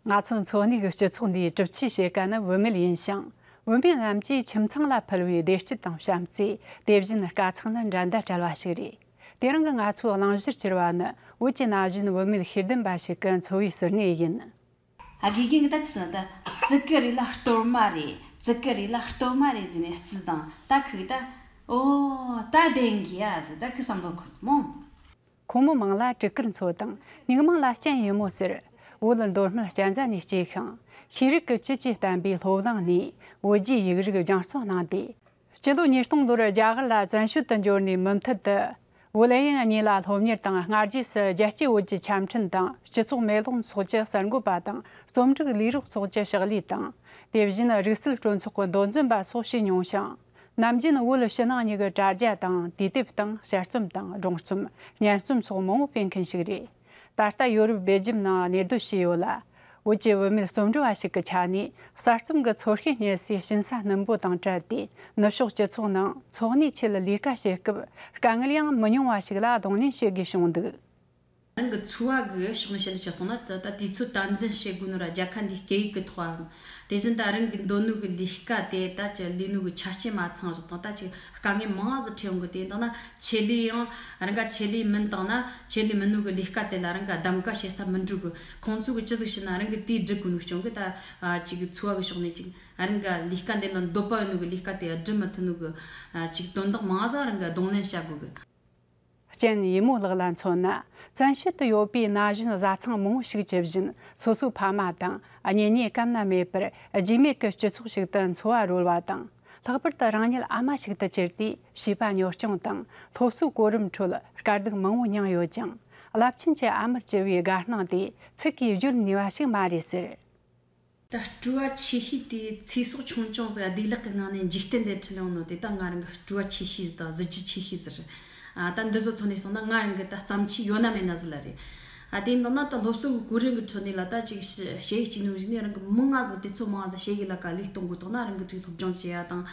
ང་ཚོ་འཚོ་གནས་ཀྱི་སྤྱི་ཚོགས་འདིའི་གྲུབ་ཆའི་ཕྱེད་ཀ་ནི་བུད་མེད་ཡིན་ཞིང་། བུད་མེད་རྣམས་ཀྱིས་ཁྱིམ་ཚང་ལ་ཕུལ་བའི་བདེ་སྐྱིད་དང་བྱམས་བརྩེ། དེ་བཞིན་དཀའ་ཚེགས་ནི་འགྲན་ཟླ་བྲལ་བ་ཞིག་རེད། དེ་རིང་གི་ང་ཚོའི་གླེང་གཞིར་གྱུར་པ་ནི་བོད་ཀྱི་ན་གཞོན་བུད་མེད་ཤེས་ལྡན་པ་ཞིག་གི་འཚོ་བའི་གཟུར་གནས་ཡིན། ཨ། དགེ་རྒན་གྱིས་ད་ཅི་ཟེར་ན་ད། བཙུགས་ཀི་རེད་ལ་གཏོར་མ་རེད། བཙུགས་ཀི་རེད་ལ་གཏོར་མ་རེད་ཟེར་ནས་རྩིས་དང་ད་ཁུག་ད། ཨོ། ད་བདེན་གི་ཡ་ཟེར་ད་ཁུག་བསམ་བློ་འཁོར་སོང་། ཁོ་མོ་མིང་ལ་སྤྲུལ་སྐུར་མཚོ་དང་། མྱིག་མིང་ལ་སྤྱན་ཡེ་མོ་ཟེར། བོད་མདོ་སྨད་གཅན་གཟན་ནས་སྐྱེས་ཤིང་། ཤེས་རིག་གི་བཅུད་ཀྱིས་བསྟན་པའི་སློབ་གླིང་ནས་བོད་བརྒྱུད་ཡིག་རིགས་སྦྱང་བརྩོན་གནང་སྟེ། སྤྱི་ལོ་ཉིས་སྟོང་ལོར་རྒྱ་གར་ལ་བཙན་བྱོལ་དུ་འབྱོར་ནས་མུ་མཐུད་དུ། བོད་དབྱིན་གཉིས་ལ་སློབ་གཉེར་དང་སྔ་རྗེས་སུ་རྒྱལ་སྤྱིའི་བོད་ཀྱི་ཆ་འཕྲིན་དང་སྤྱི་ཚོགས་མེ་ལོང་སོགས་ཀྱི་གསར་འགོད་པ་དང་རྩོམ་སྒྲིག་ལས་རོགས་སོགས་ཀྱི་ཕྱག་ལས་དང་། དེ་བཞིན་རིག་གསར་སྤྲོ་ཚོགས་ཀྱི་མདོ་འཛིན་པ་སོགས་བྱས་མྱོང་ཞིང་། ནམ་རྒྱུན་བོད་ཕྱི་ནང་གཉིས་ཀྱི་དྲ་རྒྱ་དང་དུས་དེབ་སྟེང་དཔྱད་རྩོམ་དང་སྒྲུང་རྩོམ། སྙན་རྩོམ་སོགས་མང་པོ་སྤེལ་མཁན་ཞིག་རེད། ད་ལྟ་ཡོ་རོབ་སྦེལ་ཇམ་ནང་གནས་སྡོད་བྱས་ཡོད་ལ། བོད་ཀྱི་བུད་མེད་རྩོམ་འབྲི་བ་ཞིག་གི་ཆ་ནས་གསར་རྩོམ་གྱི་ཚོར་ཤེས་རྙེད་སའི་ཞིང་ས་སྣུམ་པོ་དང་བྲལ་ཏེ། ནུབ་ཕྱོགས་སྤྱི་ཚོགས་ནང་འཚོ་གནས་ཆེད་ལས་ཀ་བྱེད་སྐབས་དཀའ་ངལ་ཡང་མི་ཉུང་བ་ཞིག་ལ་གདོང་ལེན་བྱེད་དགོས་བྱུང་འདུག་རང་གི་འཚོ་བ་གི་ཕྱོགས་ནས་བཤད་ལ་ཆ་སོང་ན། ད་ད་དུས་ཚོད་དམ་འཛིན་བྱེད་དགོས་ནོ་ར་རྒྱལ་ཁ་འདི་སྐད་ཡིག་གི་ཐོག་ཨ། དེ་བཞིན་ད་རང་གི་འདོད་ནོ་གི་ལས་ཀ་དེ་ད་ཅི་ལས་ནོ་གི་ཆ་རྐྱེན་མ་ཚང་བཞག་དང་། ད་ཅི་དཀའ་ངལ་མང་ཟིག་འཕྲད་ཡོང་གི། དེ་ཡིན་དང་ན་ཆེད་ལས་ཡང་རང་ག་ཆེད་ལས་མིན་དང་ན་ཆེད་ལས་མིན་ནོ་གི་ལས་ཀ་དེ་ལ་རང་ག་གདམ་ག་བྱེད་ས་མི་འགྲོ་གི། ཁོང་ཚོ་གི་ཅི་ཟིག་བྱས་ན་རང་གི་དེ་སྒྲུབ་དགོས་ནོ་རྐྱེན་གི། ད་ཨ་ཅིག་འཚོ་བ་གི་ཕྱོགས་ནས་ཅིག་ཨ་རང་ག་ལས་ཀ་འདི་ལ་འདོད་པ་ཡོད་ནོ་གི་ལས་ཀ་དེ་སྒྲུབ་མི་ཐུབ་ནོ་གི་ཨ་ཅིག་དོན་དག་མང་ཟིག་རང་ག་གདོང་ལེན་བྱ་དགོས་གི། རྐྱེན་ཡེ་མོ་ལགས་ལ་མཚོན་ན། བཙན་བྱོལ་དུ་ཡོད་པའི་ན་གཞོན་བཟའ་ཚང་མང་བོ་ཞིག་ཇི་བཞིན་སོ་སོའི་ཕ་མ་དང་གཉེན་ཉེ་ཀམ་ན་མེད་པར་རྒྱུས་མེད་ཀྱི་སྤྱི་ཚོགས་ཤིག་ཏུ་འཚོ་བ་རོལ་བ་དང་། ལྷག་པར་དུ་རང་ཉིད་ཨ་མ་ཞིག་ཏུ་གྱུར་ཏེ་བྱིས་པ་གཉོར་སྐྱོང་དང་སློབ་གསོའི་གོ་རིམ་ཁྲོད་དཀའ་སྡུག་མང་བོ་མྱངས་ཡོད་ཀྱང་། རླབས་ཆེན་གྱི་ཨ་མར་གྱུར་བའི་དགའ་སྣང་དེ་ཚིག་གིས་བརྗོད་ནུས་པ་ཞིག་མ་རེད་ཟེར། ད་སྤྲོ་བ་ཆེ་ཤོས་དེ་ཚེ་སྲོག་ཆུང་ཆུང་ཟིག་བདེ་ལེགས་ཀྱི་ངང་ནས་འཇིག་རྟེན་འདིར་ཁྲིད་ཡོང་ནོ་དེ་ད་ང་རང་གི་སྤྲོ་བ་ཆེ་ཤོས་ཟིག་དང་གཟི་བརྗིད་ཆེ་ཤོས་ཟིག་རེད། ཨ་ད་འདི་ཚོ་མཚོན་ནས་སོང་ན་ང་རང་གི་ད་བརྩམས་ཆོས་ཡོད་ན་མེད་ན་ཟིག་ལ་རེད། ཨ་དེ་འདྲ་ན་ད་སློབ་གསོ་གི་གོ་རིམ་གི་ཁྲོད་ནས་ལ་ད་ཅིག་ཞ་ཞ་ཡི་སྐྱེས་ནོ་ཞིག་ནས་རང་གི་མི་ང་ཟིག་དུས་ཚོད་མང་ཟིག་ཞ་ཡི་ལ་ཀ་ལས་གཏོང་དགོས་དང་ན། རང་གི་ཅིག་སློབ་སྦྱོང་བྱེད་ཡ་དང་།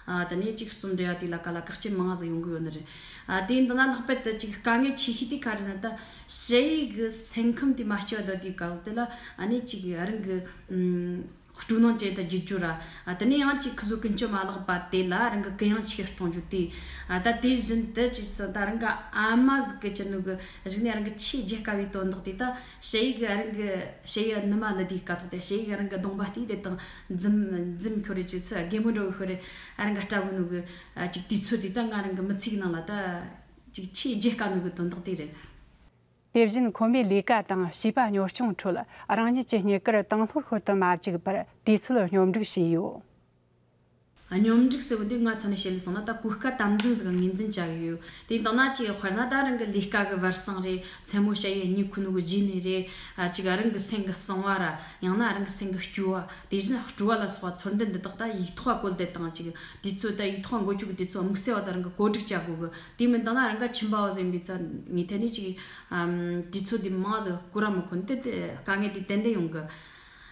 ཨ་དེ་ནས་ཅིག་རྩོམ་འབྲི་ཡ་དེ་ལ་ཀ་ལ་བཀག་ཆ་མང་ཟིག་ཡོང་གི་ཡོད་ནི་རེད། ཨ་དེ་འདྲ་ན་ལྷག་པར་དུ་ཅིག་དཀའ་ངལ་ཆེ་ཤོས་དེ་ག་རེ་ཟེར་ན། ད་ཞ་ཡི་གི་སེམས་ཁམས་དེ་མ་སྐྱིད་པ་ད་དེ་ག་ལ་དེ་ལ་ཨ་ནི་ཅིག་རང་གི་ཨུམ། སྤྲོ་སྣང་ཅན་དུ་བསྒྱུར་རྒྱུ་ར། ཨ་དེ་ནས་ཡང་ཅིག་ཁོ་ཚོ་ཀུན་སྤྱོད་མ་ལེགས་པ་དེ་ལ་རང་གི་གུ་ཡངས་ཆེ་གཏོང་རྒྱུ་དེ། ཨ་ད་དེ་བཞིན་དུ་ཅིག་སོང་ད་རང་གི་ཨ་མ་ཟིག་གི་ཅི་ནུ་གི་གཞུག་ནས་རང་གི་ཆེས་བརྗེད་དཀའ་བའི་དོན་དག་དེ། ད་ཞ་ཡི་གི་རང་གི་ཞ་ཡི་ནུ་མ་ལ་དེའི་སྐབས་ཐོག་དེ་ཞ་ཡི་གི་རང་གི་གདོང་པ་དེ་དེ་དང་འཛུམ་འཛུམ་ཤོར་རེ་ཅི་ཚོད་རྒན་མོ་འགྲོ་གི་ཤོར་རེ་ཨ་རང་གི་སྐྲ་གོ་ནུ་གི་ཨ་ཅིག་དུས་ཚོད་དེ་ད་ང་རང་གི་མི་ཚེ་གི་ནང་ལ་ད་ཅིག་ཆེས་བརྗེད་དཀའ་ནུ་གི་དོན་དག་དེ་རེད། དེ་བཞིན་ཁོ་མོས་ལས་ཀ་དང་བྱིས་པ་གཉོར་སྐྱོང་ཁྲོད་རང་ཉིད་ཀྱི་རྙེད་བཀུར་དང་ལྷོད་ཤུལ་དུ་མ་བཅུག་པར་དུས་ཚོད་སྙོམས་སྒྲིག་བྱས་ཡོད། སྙོམས་སྒྲིག་ཟེར་བ་འདི་ང་མཚོན་ནས་བཤད་ལས་སོང་ན། ད་གོ་སྐབས་དམ་འཛིན་ཟིག་ངོས་འཛིན་བྱ་གི་ཡོད། དེ་ཡིན་དང་ན་ཅིག་དཔེར་ན་ད་རང་གི་ལས་ཀ་གི་བར་སང་རེད། མཚན་མོ་ཞ་ཡི་གཉིད་ཁུག་ནོ་གི་རྗེས་ནས་རེད། ཨ་ཅིག་རང་གི་སེམས་གི་གསང་བ་ར། ཡང་ན་རང་གི་སེམས་གི་སྐྱོ་བ། དེ་བཞིན་སྤྲོ་བ་ལ་སོགས་པ་ཚོར་འདུ་འདི་དག་ད་ཡིག་ཐོག་བཀོད་དེ་དང་། ཅིག་དུས་ཚོད་ད་ཡིག་ཐོག་འགོད་རྒྱུ་གི་དུས་ཚོད་དམིགས་བསལ་བ་ཟིག་རང་གི་བཀོད་སྒྲིག་བྱ་དགོས་གི། དེ་མིན་དང་ན་རང་ག་ཁྱིམ་པ་བ་ཟིག་ཡིན་པའི་ཚ་ངས་ཐད་ནས་ཅིག་ཨམ་དུས་ཚོད་དེ་མང་ཟིག་བསྐོར་ར་མི་ཁོ་ན་དེ་དེ་དཀའ་ངལ་དེ་ཏན་ཏན་ཡོང་གི།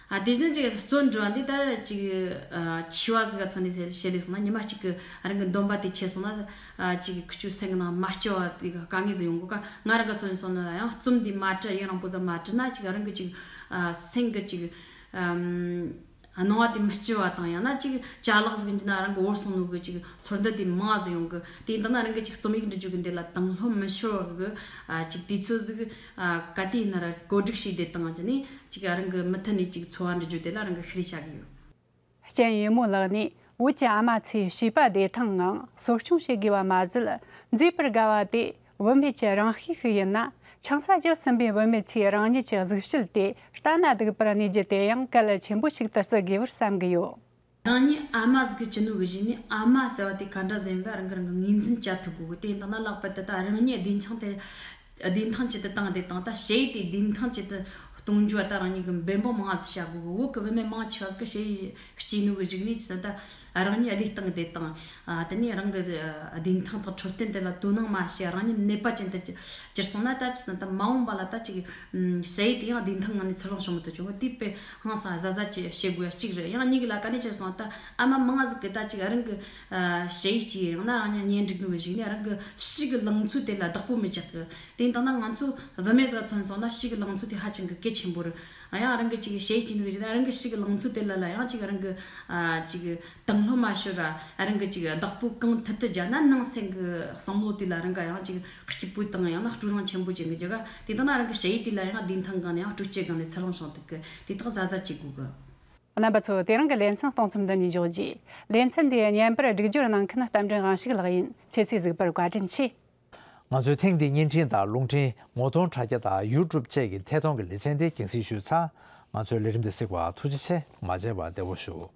ཨ་དེ་བཞིན་ཅིག་རྩོམ་འབྲི་བ་འདི་ད་ཅིག་ཨ་འཆི་བ་ཟིག་ག་མཚོན་ནས་བཤད་བཤད་ལས་སོང་ན། ཉི་མ་གཅིག་གི་རང་གི་འདོན་པ་དེ་ཆད་སོང་ན། ཨ་ཅིག་ཁུ་ཆུ་སེམས་གི་ནང་མ་སྐྱོ་བ་དེ་གི་དཀའ་ངལ་ཟིག་ཡོང་གི་ཀ། ང་རང་ག་མཚོན་ནས་སོང་ན་ཡང་རྩོམ་འདི་མ་བྲི་ཡུན་རིང་པོ་ཟིག་མ་བྲི་ན། ཅིག་རང་གི་ཅིག་ཨ་སེམས་གི་ཅིག་ཨམ། སྣང་བ་དེ་མི་སྐྱིད་པ་དང་། ཡང་ན་ཅིག་ཅ་ལག་ཟིག་འཇུས་ན་རང་གི་བོར་སོང་ནོ་གི་ཅིག་ཚོར་འདུ་དེ་མང་ཟིག་ཡོང་གི། དེ་ཡིན་དང་ན་རང་གི་ཅིག་རྩོམ་ཡིག་འབྲི་རྒྱུ་གི་འདི་ལ་དང་ལྷོད་མི་ཤོར་བ་གི། ཨ་ཅིག་དུས་ཚོད་ཟིག་ཨ་ག་དུས་ཡིན་ན་ར་བཀོད་སྒྲིག་བྱས་དེ་དང་ཅི་ནས་ཅིག་རང་གི་མུ་མཐུད་ནས་ཅིག་འཚོ་བ་འབྲི་རྒྱུ་དེ་ལ་རང་གི་ཤེད་རིག་བྱ་གི་ཡོད། རྐྱེན་ཡེ་མོ་ལགས་ནས་བོད་ཀྱི་ཨ་མ་ཚོས་བྱིས་པ་བདེ་ཐང་ངང་གསོ་སྐྱོང་བྱེད་དགོས་པ་མ་ཟད། མཛེས་པར་དགའ་བ་དེ་བུད་མེད་ཀྱི་རང་གཤིས་ཤིག་ཡིན་ན། ཆང་ས་བརྒྱབ་ཟིན་པའི་བུད་མེད་ཚོས་རང་ཉིད་ཀྱི་གཟུགས་བྱད་དེ་ལྟ་ན་སྡུག་པར་གནས་རྒྱུ་དེ་ཡང་གལ་ཆེན་པོ་ཞིག་ཏུ་བརྩི་དགོས་པར་བསམ་གྱི་ཡོད། རང་ཉིད་ཨ་མ་ཟིག་གི་བྱིན་ནོ་གི་གཞི་ནས་ཨ་མ་ཟེར་བ་དེ་ག་འདྲ་ཟིག་ཡིན་པ་རང་གི་རང་གི་ངོས་འཛིན་བྱ་ཐུབ་དགོས་གི། དེ་ཡིན་དང་ན་ལྷག་པར་དུ་ད་རང་ཉིད་བདེ་ཐང་དེ་བདེ་ཐང་ཅིག་ཏུ་བཏང་དེ་དང་། ད་ཞ་ཡི་དེ་བདེ་ཐང་ཅིག་ཏུ་གཏོང་རྒྱུ་བ་ད་རང་ཉིད་གི་འབད་འབུངས་མང་ཟིག་བྱ་དགོས་གི། བོད་གི་བུད་མེད་མང་ཆེ་བ་ཟིག་གི་ཞ་ཡི་སྐྱེས་ནོ་གི་གཞི་ནས་ཅི་ད་རང་ཉིད་བློས་བཏང་དེ་དང་། ཨ་དེ་ནས་རང་གི་བདེ་ཐང་དང་འཕྲོད་བསྟེན་དེ་ལ་དོ་སྣང་མ་བྱས། རང་ཉིད་ནད་པ་ཅན་དུ་གྱུར་སོང་ན། ད་ཅི་ད་མ་འོངས་པ་ལ་ད་ཅིག་ཞ་ཡི་དེ་ཡང་བདེ་ཐང་ངང་ནས་འཚར་ལོངས་བྱུང་མི་ཐུབ་བྱུང་གི། དེ་དཔེ་ཧང་སང་གཟབ་གཟབ་ཅིག་བྱེད་དགོས་ཡ་གཅིག་རེད། ཡང་གཉིས་ཀྱི་ལ་ག་ནས་ཅི་སོང་ད་ཨ་མ་མང་ཟིག་གི་ད་ཅིག་རང་གི་ཞ་ཡི་སྐྱེས་ཡང་ན་རང་ཉིད་གཉེན་སྒྲིག་ནོ་གི་གཞི་ནས་རང་གི་ཕྱི་གི་ལང་ཚོ་དེ་ལ་བདག་པོ་མི་རྒྱག་གི། དེ་ཡིན་དང་ན་ང་ཚོ་བུད་མེད་ཟིག་མཚོན་སོང་ན་ཕྱི་གི་ལང་ཚོ་དེ་ཧ་ཅང་གི་གལ་ཆེན་པོ་རེད། ཨ་ཡང་རང་གི་ཅིག་ཞ་ཡི་སྐྱེས་ནོ་གི་གཞི་ནས་རང་གི་ཕྱི་གི་ལང་ཚོ་དེ་ལ་ལ་ཡང་ཅིག་རང་གི་ཨ་ཅིག་དང་ལྷོད་མ་ཤོར་ར། རང་གི་ཅིག་བདག་པོ་གང་ཐུབ་ཐུབ་རྒྱག་ན་ནང་སེམས་གི་བསམ་བློ་དེ་ལ་རང་ག་ཡང་ཅིག་སྐྱིད་པོ་དང་ཡང་ན་སྤྲོ་སྣང་ཆེན་པོ་ཅན་གི་རྒྱུ་ག། དེ་ལྟ་ན་རང་གི་ཞ་ཡི་དེ་ལ་ཡང་བདེ་ཐང་སྒང་ནས་ཡང་སྤྲོ་སྐྱིད་སྒང་ནས་འཚར་ལོངས་བྱུང་ཐུབ་གི། དེ་དག་གཟབ་གཟབ་བྱེད་དགོས་གི། རྣམ་པ་ཚོ། དེ་རིང་གི་ལེ་ཚན་གཏོང་མཚམས་འདི་ནས་འཇོག་རྒྱུ། ལེ་ཚན་འདི་བརྙན་པར་སྒྲིག་སྦྱོར་གནང་མཁན་རྟ་མགྲིན་དབང་ཕྱུག་ལགས་ཡིན། ཁྱེད་ཚོས་གཟིགས་པར་བཀའ་དྲིན་ཆེ། ང་ཚོའི་ཐེངས་འདིའི་བརྙན་འཕྲིན་དང་རླུང་འཕྲིན་ངོ་གདོང་དྲ་རྒྱ་དང་ཡུ་ཊུབ་བཅས་ཀྱི་ཐད་གཏོང་གི་ལེ་ཚན་དེ་རྒྱང་སྲིང་ཞུས་ཚར། ང་ཚོའི་ལས་རིམ་འདི་གཟིགས་པར་ཐུགས་རྗེ་ཆེ། མ་བརྗེད་པར་བདེ་པོ་བཞུགས།